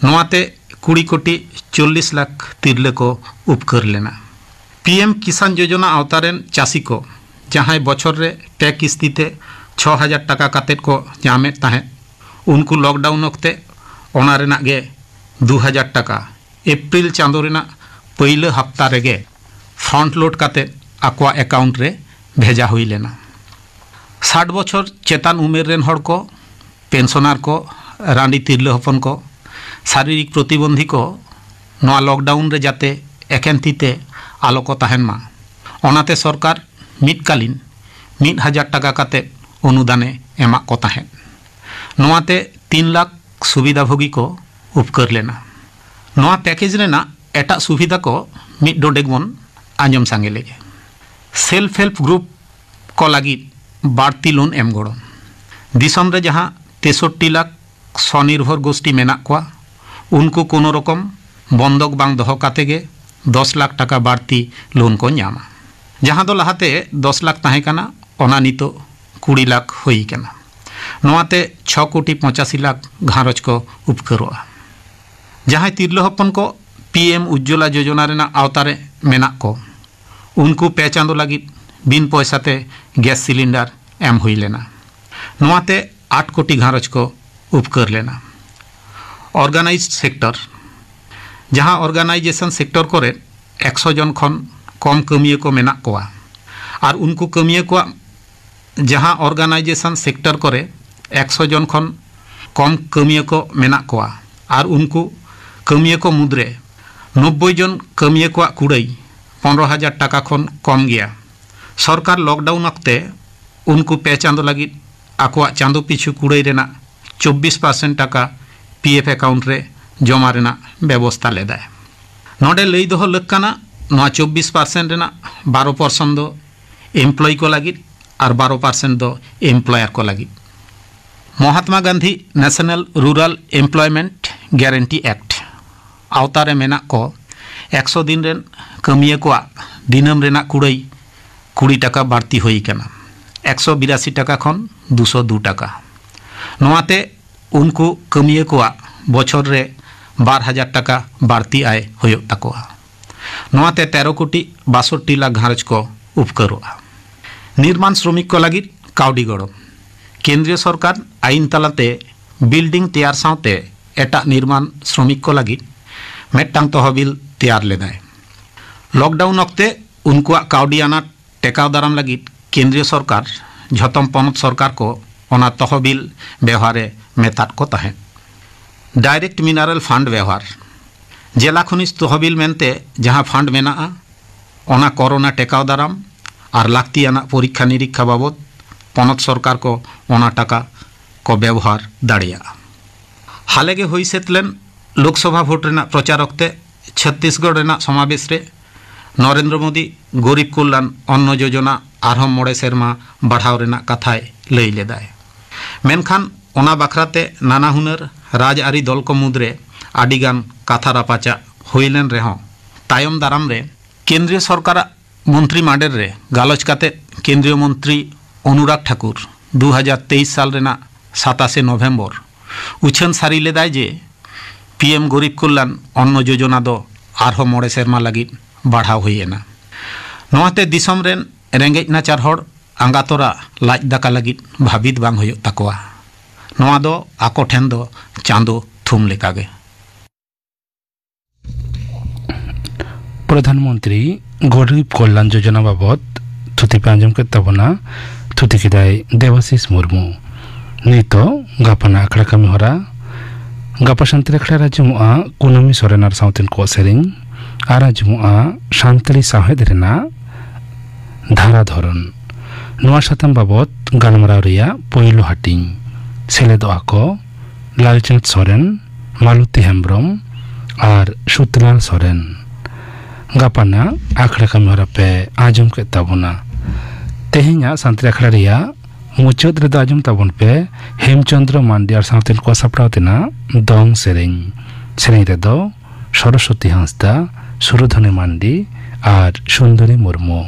ᱱᱚᱣᱟᱛᱮ ᱠᱩᱲᱤ ᱠᱳᱴᱤ ᱪᱚᱞᱞᱤᱥ ᱞᱟᱠᱷ ᱛᱤᱨᱞᱟᱹ ᱠᱚ ᱩᱯᱠᱟᱹᱨ ᱞᱮᱱᱟ᱾ ᱯᱤ ᱮᱢ ᱠᱤᱥᱟᱱ ᱡᱳᱡᱚᱱᱟ ᱟᱣᱛᱟ ᱨᱮᱱ ᱪᱟᱹᱥᱤ ᱠᱚ ᱡᱟᱦᱟᱸᱭ ᱵᱚᱪᱷᱚᱨ ᱨᱮ ᱯᱮ ᱠᱤᱥᱛᱤ ᱛᱮ ᱪᱷᱚ ᱦᱟᱡᱟᱨ ᱴᱟᱠᱟ ᱠᱟᱛᱮᱫ ᱠᱚ ᱧᱟᱢᱮᱫ ᱛᱟᱦᱮᱸᱫ, ᱩᱱᱠᱩ ᱞᱚᱠᱰᱟᱣᱩᱱ ᱚᱠᱛᱮ ᱚᱱᱟ ᱨᱮᱱᱟᱜ ᱜᱮ ᱫᱩ ᱦᱟᱡᱟᱨ ᱴᱟᱠᱟ ᱮᱯᱨᱤᱞ ᱪᱟᱸᱫᱚ ᱨᱮᱱᱟᱜ ᱯᱟᱹᱭᱞᱟᱹ ᱦᱟᱯᱛᱟ ᱨᱮᱜᱮ ᱯᱷᱨᱚᱱᱴ ᱞᱳᱰ ᱠᱟᱛᱮᱫ ᱟᱠᱚᱣᱟᱜ ᱮᱠᱟᱣᱩᱱᱴ ᱨᱮ ᱵᱷᱮᱡᱟ ᱦᱩᱭ ᱞᱮᱱᱟ᱾ ᱥᱟᱴ ᱵᱚᱪᱷᱚᱨ ᱪᱮᱛᱟᱱ ᱩᱢᱮᱨ ᱨᱮᱱ ᱦᱚᱲ ᱠᱚ, ᱯᱮᱱᱥᱚᱱᱟᱨ ᱠᱚ, ᱨᱟᱺᱰᱤ ᱛᱤᱨᱞᱟᱹ ᱦᱚᱯᱚᱱ ᱠᱚ, ᱥᱟᱨᱤᱨᱤᱠ ᱯᱨᱚᱛᱤᱵᱚᱱᱫᱷᱤ ᱠᱚ ᱱᱚᱣᱟ ᱞᱚᱠᱰᱟᱣᱩᱱ ᱨᱮ ᱡᱟᱛᱮ ᱮᱠᱮᱱ ᱛᱤ ᱛᱮ ᱟᱞᱚ ᱠᱚ ᱛᱟᱦᱮᱱ ᱢᱟ, ᱚᱱᱟᱛᱮ ᱥᱚᱨᱠᱟᱨ ᱢᱤᱫ ᱠᱟᱞᱤᱱ ᱢᱤᱫ ᱦᱟᱡᱟᱨ ᱴᱟᱠᱟ ᱠᱟᱛᱮᱫ ᱚᱱᱩᱫᱟᱱᱮ ᱮᱢᱟᱜ ᱠᱚ ᱛᱟᱦᱮᱸᱫ᱾ ᱱᱚᱣᱟᱛᱮ ᱛᱤᱱ ᱞᱟᱠᱷ ᱥᱩᱵᱤᱫᱷᱟ ᱵᱷᱳᱜᱤ ᱠᱚ ᱩᱯᱠᱟᱹᱨ ᱞᱮᱱᱟ᱾ ᱱᱚᱣᱟ ᱯᱮᱠᱮᱡᱽ ᱨᱮᱱᱟᱜ ᱮᱴᱟᱜ ᱥᱩᱵᱤᱫᱷᱟ ᱠᱚ ᱢᱤᱫ ᱰᱚᱸᱰᱮᱠ ᱵᱚᱱ ᱟᱸᱡᱚᱢ ᱥᱟᱸᱜᱮ ᱞᱮᱜᱮ᱾ ᱥᱮᱞᱯ ᱦᱮᱞᱯ ᱜᱨᱩᱯ ᱠᱚ ᱞᱟᱹᱜᱤᱫ ᱵᱟᱹᱲᱛᱤ ᱞᱳᱱ ᱮᱢ ᱜᱚᱲᱚ᱾ ᱫᱤᱥᱚᱢ ᱨᱮ ᱡᱟᱦᱟᱸ ᱛᱮᱥᱚᱴᱴᱤ ᱞᱟᱠᱷ ᱥᱚᱱᱤᱨᱵᱷᱚᱨ ᱜᱳᱥᱴᱤ ᱢᱮᱱᱟᱜ ᱠᱚᱣᱟ, ᱩᱱᱠᱩ ᱠᱳᱱᱳ ᱨᱚᱠᱚᱢ ᱵᱚᱱᱫᱚᱠ ᱵᱟᱝ ᱫᱚᱦᱚ ᱠᱟᱛᱮ ᱜᱮ ᱫᱚᱥ ᱞᱟᱠᱷ ᱴᱟᱠᱟ ᱵᱟᱹᱲᱛᱤ ᱞᱳᱱ ᱠᱚ ᱧᱟᱢᱟ᱾ ᱡᱟᱦᱟᱸ ᱫᱚ ᱞᱟᱦᱟᱛᱮ ᱫᱚᱥ ᱞᱟᱠᱷ ᱛᱟᱦᱮᱸ ᱠᱟᱱᱟ, ᱚᱱᱟ ᱱᱤᱛᱚᱜ ᱠᱩᱲᱤ ᱞᱟᱠᱷ ᱦᱩᱭ ᱠᱟᱱᱟ᱾ ᱱᱚᱣᱟᱛᱮ ᱪᱷᱚ ᱠᱳᱴᱤ ᱯᱚᱸᱪᱟᱥᱤ ᱞᱟᱠᱷ ᱜᱷᱟᱨᱚᱸᱡᱽ ᱠᱚ ᱩᱯᱠᱟᱹᱨᱚᱜᱼᱟ᱾ ᱡᱟᱦᱟᱸᱭ ᱛᱤᱨᱞᱟᱹ ᱦᱚᱯᱚᱱ ᱠᱚ ᱯᱤ ᱮᱢ ᱩᱡᱽᱡᱚᱞᱟ ᱡᱳᱡᱚᱱᱟ ᱨᱮᱱᱟᱜ ᱟᱣᱛᱟ ᱨᱮ ᱢᱮᱱᱟᱜ ᱠᱚ, ᱩᱱᱠᱩ ᱯᱮ ᱪᱟᱸᱫᱚ ᱞᱟᱹᱜᱤᱫ ᱵᱤᱱ ᱯᱚᱭᱥᱟ ᱛᱮ ᱜᱮᱥ ᱥᱤᱞᱤᱱᱰᱟᱨ ᱮᱢ ᱦᱩᱭ ᱞᱮᱱᱟ᱾ ᱱᱚᱣᱟᱛᱮ ᱟᱴ ᱠᱳᱴᱤ ᱜᱷᱟᱨᱚᱸᱡᱽ ᱠᱚ ᱩᱯᱠᱟᱹᱨ ᱞᱮᱱᱟ᱾ ᱚᱨᱜᱟᱱᱟᱭᱤᱡᱰ ᱥᱮᱠᱴᱚᱨ, ᱡᱟᱦᱟᱸ ᱚᱨᱜᱟᱱᱟᱭᱡᱮᱥᱚᱱ ᱥᱮᱠᱴᱚᱨ ᱠᱚᱨᱮ ᱮᱠᱥᱚ ᱡᱚᱱ ᱠᱷᱚᱱ ᱠᱚᱢ ᱠᱟᱹᱢᱤᱭᱟᱹ ᱠᱚ ᱢᱮᱱᱟᱜ ᱠᱚᱣᱟ᱾ ᱟᱨ ᱩᱱᱠᱩ ᱠᱟᱹᱢᱤᱭᱟᱹ ᱠᱚᱣᱟᱜ ᱡᱟᱦᱟᱸ organization sector ᱠᱚᱨᱮ ᱮᱠᱥᱚ ᱡᱚᱱ ᱠᱷᱚᱱ ᱠᱚᱢ ᱠᱟᱹᱢᱤᱭᱟᱹ ᱠᱚ ᱢᱮᱱᱟᱜ ᱠᱚᱣᱟ, ᱟᱨ ᱩᱱᱠᱩ ᱠᱟᱹᱢᱤᱭᱟᱹ ᱠᱚ ᱢᱩᱫᱽᱨᱮ ᱱᱚᱵᱵᱳᱭ ᱡᱚᱱ ᱠᱟᱹᱢᱤᱭᱟᱹ ᱠᱚᱣᱟᱜ ᱠᱩᱲᱟᱹᱭ ᱯᱚᱱᱨᱚ ᱦᱟᱡᱟᱨ ᱴᱟᱠᱟ ᱠᱷᱚᱱ ᱠᱚᱢ ᱜᱮᱭᱟ᱾ ᱥᱚᱨᱠᱟᱨ lockdown ᱚᱠᱛᱮ ᱩᱱᱠᱩ ᱯᱮ ᱪᱟᱸᱫᱚ ᱞᱟᱹᱜᱤᱫ ᱟᱠᱚᱣᱟᱜ ᱪᱟᱸᱫᱚ ᱯᱤᱪᱷᱩ ᱠᱩᱲᱟᱹᱭ ᱨᱮᱱᱟᱜ ᱪᱚᱵᱵᱤᱥ percent ᱴᱟᱠᱟ P F account ᱨᱮ ᱡᱚᱢᱟ ᱨᱮᱱᱟᱜ ᱵᱮᱵᱚᱥᱛᱟ ᱞᱮᱫᱟᱭ᱾ ᱱᱚᱰᱮ ᱞᱟᱹᱭ ᱫᱚᱦᱚ ᱞᱟᱹᱠ ᱠᱟᱱᱟ, ᱱᱚᱣᱟ ᱪᱚᱵᱵᱤᱥ percent ᱨᱮᱱᱟᱜ ᱵᱟᱨᱚ percent ᱫᱚ employee ᱠᱚ ᱞᱟᱹᱜᱤᱫ ᱟᱨ ᱵᱟᱨᱚ percent ᱫᱚ employer ᱠᱚ ᱞᱟᱹᱜᱤᱫ᱾ Mahatma Gandhi National Rural Employment Guarantee Act ᱟᱣᱛᱟ ᱨᱮ ᱢᱮᱱᱟᱜ ᱠᱚ ᱮᱠᱥᱚ ᱫᱤᱱ ᱨᱮᱱ ᱠᱟᱹᱢᱤᱭᱟᱹ ᱠᱚᱣᱟᱜ ᱫᱤᱱᱟᱹᱢ ᱨᱮᱱᱟᱜ ᱠᱩᱲᱟᱹᱭ ᱠᱩᱲᱤ ᱴᱟᱠᱟ ᱵᱟᱹᱲᱛᱤ ᱦᱩᱭ ᱟᱠᱟᱱᱟ, ᱮᱠᱥᱚ ᱵᱤᱨᱟᱥᱤ ᱴᱟᱠᱟ ᱠᱷᱚᱱ ᱫᱩᱥᱚ ᱫᱩ ᱴᱟᱠᱟ᱾ ᱱᱚᱣᱟᱛᱮ ᱩᱱᱠᱩ ᱠᱟᱹᱢᱤᱭᱟᱹ ᱠᱚᱣᱟᱜ ᱵᱚᱪᱷᱚᱨ ᱨᱮ ᱵᱟᱨ ᱦᱟᱡᱟᱨ ᱴᱟᱠᱟ ᱵᱟᱹᱲᱛᱤ ᱟᱭ ᱦᱩᱭᱩᱜ ᱛᱟᱠᱚᱣᱟ᱾ ᱱᱚᱣᱟᱛᱮ ᱛᱮᱨᱚ ᱠᱳᱴᱤ ᱵᱟᱥᱚᱴᱴᱤ ᱞᱟᱠᱷ ᱜᱷᱟᱨᱚᱸᱡᱽ ᱠᱚ ᱩᱯᱠᱟᱹᱨᱚᱜᱼᱟ᱾ ᱱᱤᱨᱢᱟᱱ ᱥᱨᱚᱢᱤᱠ ᱠᱚ ᱞᱟᱹᱜᱤᱫ ᱠᱟᱹᱣᱰᱤ ᱜᱚᱲᱚ᱾ ᱠᱮᱱᱫᱨᱤᱭᱚ ᱥᱚᱨᱠᱟᱨ ᱟᱭᱤᱱ ᱛᱟᱞᱟᱛᱮ building ᱛᱮᱭᱟᱨ ᱥᱟᱶᱛᱮ ᱮᱴᱟᱜ ᱱᱤᱨᱢᱟᱱ ᱥᱨᱚᱢᱤᱠ ᱠᱚ ᱞᱟᱹᱜᱤᱫ ᱢᱤᱫᱴᱟᱝ ᱛᱚᱦᱚᱵᱤᱞ ᱛᱮᱭᱟᱨ ᱞᱮᱫᱟᱭ᱾ Lockdown ᱚᱠᱛᱮ ᱩᱱᱠᱩᱣᱟᱜ ᱠᱟᱹᱣᱰᱤ ᱟᱱᱟᱴ ᱴᱮᱠᱟᱣ ᱫᱟᱨᱟᱢ ᱞᱟᱹᱜᱤᱫ ᱠᱮᱱᱫᱨᱤᱭᱚ ᱥᱚᱨᱠᱟᱨ ᱡᱷᱚᱛᱚᱢ ᱯᱚᱱᱚᱛ ᱥᱚᱨᱠᱟᱨ ᱠᱚ ᱚᱱᱟ ᱛᱚᱦᱚᱵᱤᱞ ᱵᱮᱣᱦᱟᱨ ᱮ ᱢᱮᱛᱟᱫ ᱠᱚ ᱛᱟᱦᱮᱸᱫ᱾ Direct Mineral Fund ᱵᱮᱣᱦᱟᱨ᱾ ᱡᱮᱞᱟ ᱠᱷᱚᱱᱤᱡ ᱛᱚᱦᱚᱵᱤᱞ ᱢᱮᱱᱛᱮ ᱡᱟᱦᱟᱸ fund ᱢᱮᱱᱟᱜᱼᱟ, ᱚᱱᱟ ᱠᱚᱨᱳᱱᱟ ᱴᱮᱠᱟᱣ ᱫᱟᱨᱟᱢ ᱟᱨ ᱞᱟᱹᱠᱛᱤᱭᱟᱱᱟᱜ ᱯᱚᱨᱤᱠᱠᱷᱟ ᱱᱤᱨᱤᱠᱠᱷᱟ ᱵᱟᱵᱚᱫ ᱯᱚᱱᱚᱛ ᱥᱚᱨᱠᱟᱨ ᱠᱚ ᱚᱱᱟ ᱴᱟᱠᱟ ᱠᱚ ᱵᱮᱣᱦᱟᱨ ᱫᱟᱲᱮᱭᱟᱜᱼᱟ᱾ ᱦᱟᱞᱮ ᱜᱮ ᱦᱩᱭ ᱥᱟᱹᱛ ᱞᱮᱱ ᱞᱳᱠᱥᱚᱵᱷᱟ ᱵᱷᱳᱴ ᱨᱮᱱᱟᱜ ᱯᱨᱚᱪᱟᱨ ᱚᱠᱛᱮ ᱪᱷᱚᱛᱛᱤᱥᱜᱚᱲ ᱨᱮᱱᱟᱜ ᱥᱚᱢᱟᱵᱮᱥ ᱨᱮ ᱱᱚᱨᱮᱱᱫᱨᱚ ᱢᱳᱫᱤ ᱜᱚᱨᱤᱵᱽ ᱠᱚᱞᱭᱟᱱ ᱚᱱᱱᱚ ᱡᱳᱡᱚᱱᱟ ᱟᱨᱦᱚᱸ ᱢᱚᱬᱮ ᱥᱮᱨᱢᱟ ᱵᱟᱲᱦᱟᱣ ᱨᱮᱱᱟᱜ ᱠᱟᱛᱷᱟᱭ ᱞᱟᱹᱭ ᱞᱮᱫᱟᱭ᱾ ᱢᱮᱱᱠᱷᱟᱱ ᱚᱱᱟ ᱵᱟᱠᱷᱨᱟᱛᱮ ᱱᱟᱱᱟ ᱦᱩᱱᱟᱹᱨ ᱨᱟᱡᱽᱟᱹᱨᱤ ᱫᱚᱞ ᱠᱚ ᱢᱩᱫᱽᱨᱮ ᱟᱹᱰᱤᱜᱟᱱ ᱠᱟᱛᱷᱟ ᱨᱟᱯᱟᱪᱟᱜ ᱦᱩᱭ ᱞᱮᱱ ᱨᱮᱦᱚᱸ, ᱛᱟᱭᱚᱢ ᱫᱟᱨᱟᱢ ᱨᱮ ᱠᱮᱱᱫᱨᱤᱭᱚ ᱥᱚᱨᱠᱟᱨᱟᱜ ᱢᱚᱱᱛᱨᱤ ᱢᱟᱰᱮᱨ ᱨᱮ ᱜᱟᱞᱚᱪ ᱠᱟᱛᱮ ᱠᱮᱱᱫᱨᱤᱭᱚ ᱢᱚᱱᱛᱨᱤ ᱚᱱᱩᱨᱟᱜᱽ ᱴᱷᱟᱠᱩᱨ ᱫᱩ ᱦᱟᱡᱟᱨ ᱛᱮᱭᱤᱥ ᱥᱟᱞ ᱨᱮᱱᱟᱜ ᱥᱟᱛᱟᱥᱮ ᱱᱚᱵᱷᱮᱢᱵᱚᱨ ᱩᱪᱷᱟᱹᱱ ᱥᱟᱹᱨᱤ ᱞᱮᱫᱟᱭ ᱡᱮ ᱯᱤ ᱮᱢ ᱜᱚᱨᱤᱵᱽ ᱠᱚᱞᱭᱟᱱ ᱚᱱᱱᱚ ᱡᱳᱡᱚᱱᱟ ᱫᱚ ᱟᱨᱦᱚᱸ ᱢᱚᱬᱮ ᱥᱮᱨᱢᱟ ᱞᱟᱹᱜᱤᱫ ᱵᱟᱲᱦᱟᱣ ᱦᱩᱭ ᱮᱱᱟ᱾ ᱱᱚᱣᱟᱛᱮ ᱫᱤᱥᱚᱢ ᱨᱮᱱ ᱨᱮᱸᱜᱮᱡ ᱱᱟᱪᱟᱨ ᱦᱚᱲ ᱟᱸᱜᱟ ᱛᱚᱨᱟ ᱞᱟᱡ ᱫᱟᱠᱟ ᱞᱟᱹᱜᱤᱫ ᱵᱷᱟᱹᱵᱤᱛ ᱵᱟᱝ ᱦᱩᱭᱩᱜ ᱛᱟᱠᱚᱣᱟ᱾ ᱱᱚᱣᱟ ᱫᱚ ᱟᱠᱚ ᱴᱷᱮᱱ ᱫᱚ ᱪᱟᱸᱫᱚ ᱛᱷᱩᱢ ᱞᱮᱠᱟᱜᱮ᱾ ᱯᱨᱚᱫᱷᱟᱱ ᱢᱚᱱᱛᱨᱤ ᱜᱚᱨᱤᱵ ᱠᱚᱞᱭᱟᱱ ᱡᱳᱡᱚᱱᱟ ᱵᱟᱵᱚᱛ ᱛᱷᱩᱛᱤ ᱯᱮ ᱟᱸᱡᱚᱢ ᱠᱮᱫ ᱛᱟᱵᱚᱱᱟ᱾ ᱛᱷᱩᱛᱤ ᱠᱮᱫᱟᱭ ᱫᱮᱵᱟᱥᱤᱥ ᱢᱩᱨᱢᱩ᱾ ᱱᱤᱛᱚᱜ ᱜᱟᱯᱟᱱᱟᱜ ᱟᱠᱷᱲᱟ ᱠᱟᱹᱢᱤ ᱦᱚᱨᱟ᱾ ᱜᱟᱯᱟ ᱥᱟᱱᱛᱟᱲᱤ ᱟᱠᱷᱲᱟ ᱨᱮ ᱟᱸᱡᱚᱢᱚᱜᱼᱟ ᱠᱩᱱᱟᱹᱢᱤ ᱥᱚᱨᱮᱱ ᱟᱨ ᱥᱟᱶᱛᱮᱱ ᱠᱚᱣᱟᱜ ᱥᱮᱨᱮᱧ, ᱟᱨ ᱟᱸᱡᱚᱢᱚᱜᱼᱟ ᱥᱟᱱᱛᱟᱲᱤ ᱥᱟᱶᱦᱮᱫ ᱨᱮᱱᱟᱜ ᱫᱷᱟᱨᱟ ᱫᱷᱚᱨᱚᱱ᱾ ᱱᱚᱣᱟ ᱥᱟᱛᱟᱢ ᱵᱟᱵᱚᱛ ᱜᱟᱞᱢᱟᱨᱟᱣ ᱨᱮᱭᱟᱜ ᱯᱳᱭᱞᱳ ᱦᱟᱹᱴᱤᱧ᱾ ᱥᱮᱞᱮᱫᱚᱜᱼᱟ ᱠᱚ ᱞᱟᱞᱪᱟᱸᱫᱽ ᱥᱚᱨᱮᱱ, ᱢᱟᱞᱚᱛᱤ ᱦᱮᱢᱵᱨᱚᱢ ᱟᱨ ᱥᱩᱛᱞᱟᱞ ᱥᱚᱨᱮᱱ᱾ ᱜᱟᱯᱟᱱᱟᱜ ᱟᱠᱷᱲᱟ ᱠᱟᱹᱢᱤ ᱦᱚᱨᱟ ᱯᱮ ᱟᱸᱡᱚᱢ ᱠᱮᱫ ᱛᱟᱵᱚᱱᱟ᱾ ᱛᱮᱦᱮᱧᱟᱜ ᱥᱟᱱᱛᱟᱲᱤ ᱟᱠᱷᱲᱟ ᱨᱮᱭᱟᱜ ᱢᱩᱪᱟᱹᱫ ᱨᱮᱫᱚ ᱟᱸᱡᱚᱢ ᱛᱟᱵᱚᱱ ᱯᱮ ᱦᱮᱢᱪᱚᱸᱫᱽᱨᱚ ᱢᱟᱱᱰᱤ ᱟᱨ ᱥᱟᱶᱛᱮᱱ ᱠᱚ ᱥᱟᱯᱲᱟᱣ ᱛᱮᱱᱟᱜ ᱫᱚᱝ ᱥᱮᱨᱮᱧ᱾ ᱥᱮᱨᱮᱧ ᱨᱮᱫᱚ ᱥᱚᱨᱚᱥᱚᱛᱤ ᱦᱟᱸᱥᱫᱟ, ᱥᱩᱨᱚᱫᱷᱚᱱᱤ ᱢᱟᱱᱰᱤ ᱟᱨ ᱥᱩᱱᱫᱚᱨᱤ ᱢᱩᱨᱢᱩ᱾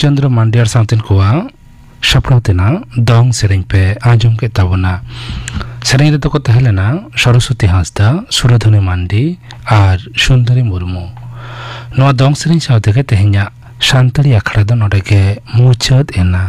ᱪᱚᱱᱫᱨᱚ ᱢᱟᱱᱰᱤ ᱟᱨ ᱥᱟᱶᱛᱮᱱ ᱠᱚᱣᱟᱜ ᱥᱟᱯᱲᱟᱣ ᱛᱮᱱᱟᱜ ᱫᱚᱝ ᱥᱮᱨᱮᱧ ᱯᱮ ᱟᱸᱡᱚᱢ ᱠᱮᱫ ᱛᱟᱵᱚᱱᱟ᱾ ᱥᱮᱨᱮᱧ ᱨᱮᱫᱚ ᱠᱚ ᱛᱟᱦᱮᱸ ᱞᱮᱱᱟ ᱥᱚᱨᱚᱥᱚᱛᱤ ᱦᱟᱸᱥᱫᱟ, ᱥᱩᱨᱟᱫᱷᱚᱱᱤ ᱢᱟᱱᱰᱤ ᱟᱨ ᱥᱩᱱᱫᱚᱨᱤ ᱢᱩᱨᱢᱩ᱾ ᱱᱚᱣᱟ ᱫᱚᱝ ᱥᱮᱨᱮᱧ ᱥᱟᱶ ᱛᱮᱜᱮ ᱛᱮᱦᱮᱧᱟᱜ ᱥᱟᱱᱛᱟᱲᱤ ᱟᱠᱷᱲᱟ ᱫᱚ ᱱᱚᱰᱮ ᱜᱮ ᱢᱩᱪᱟᱹᱫ ᱮᱱᱟ᱾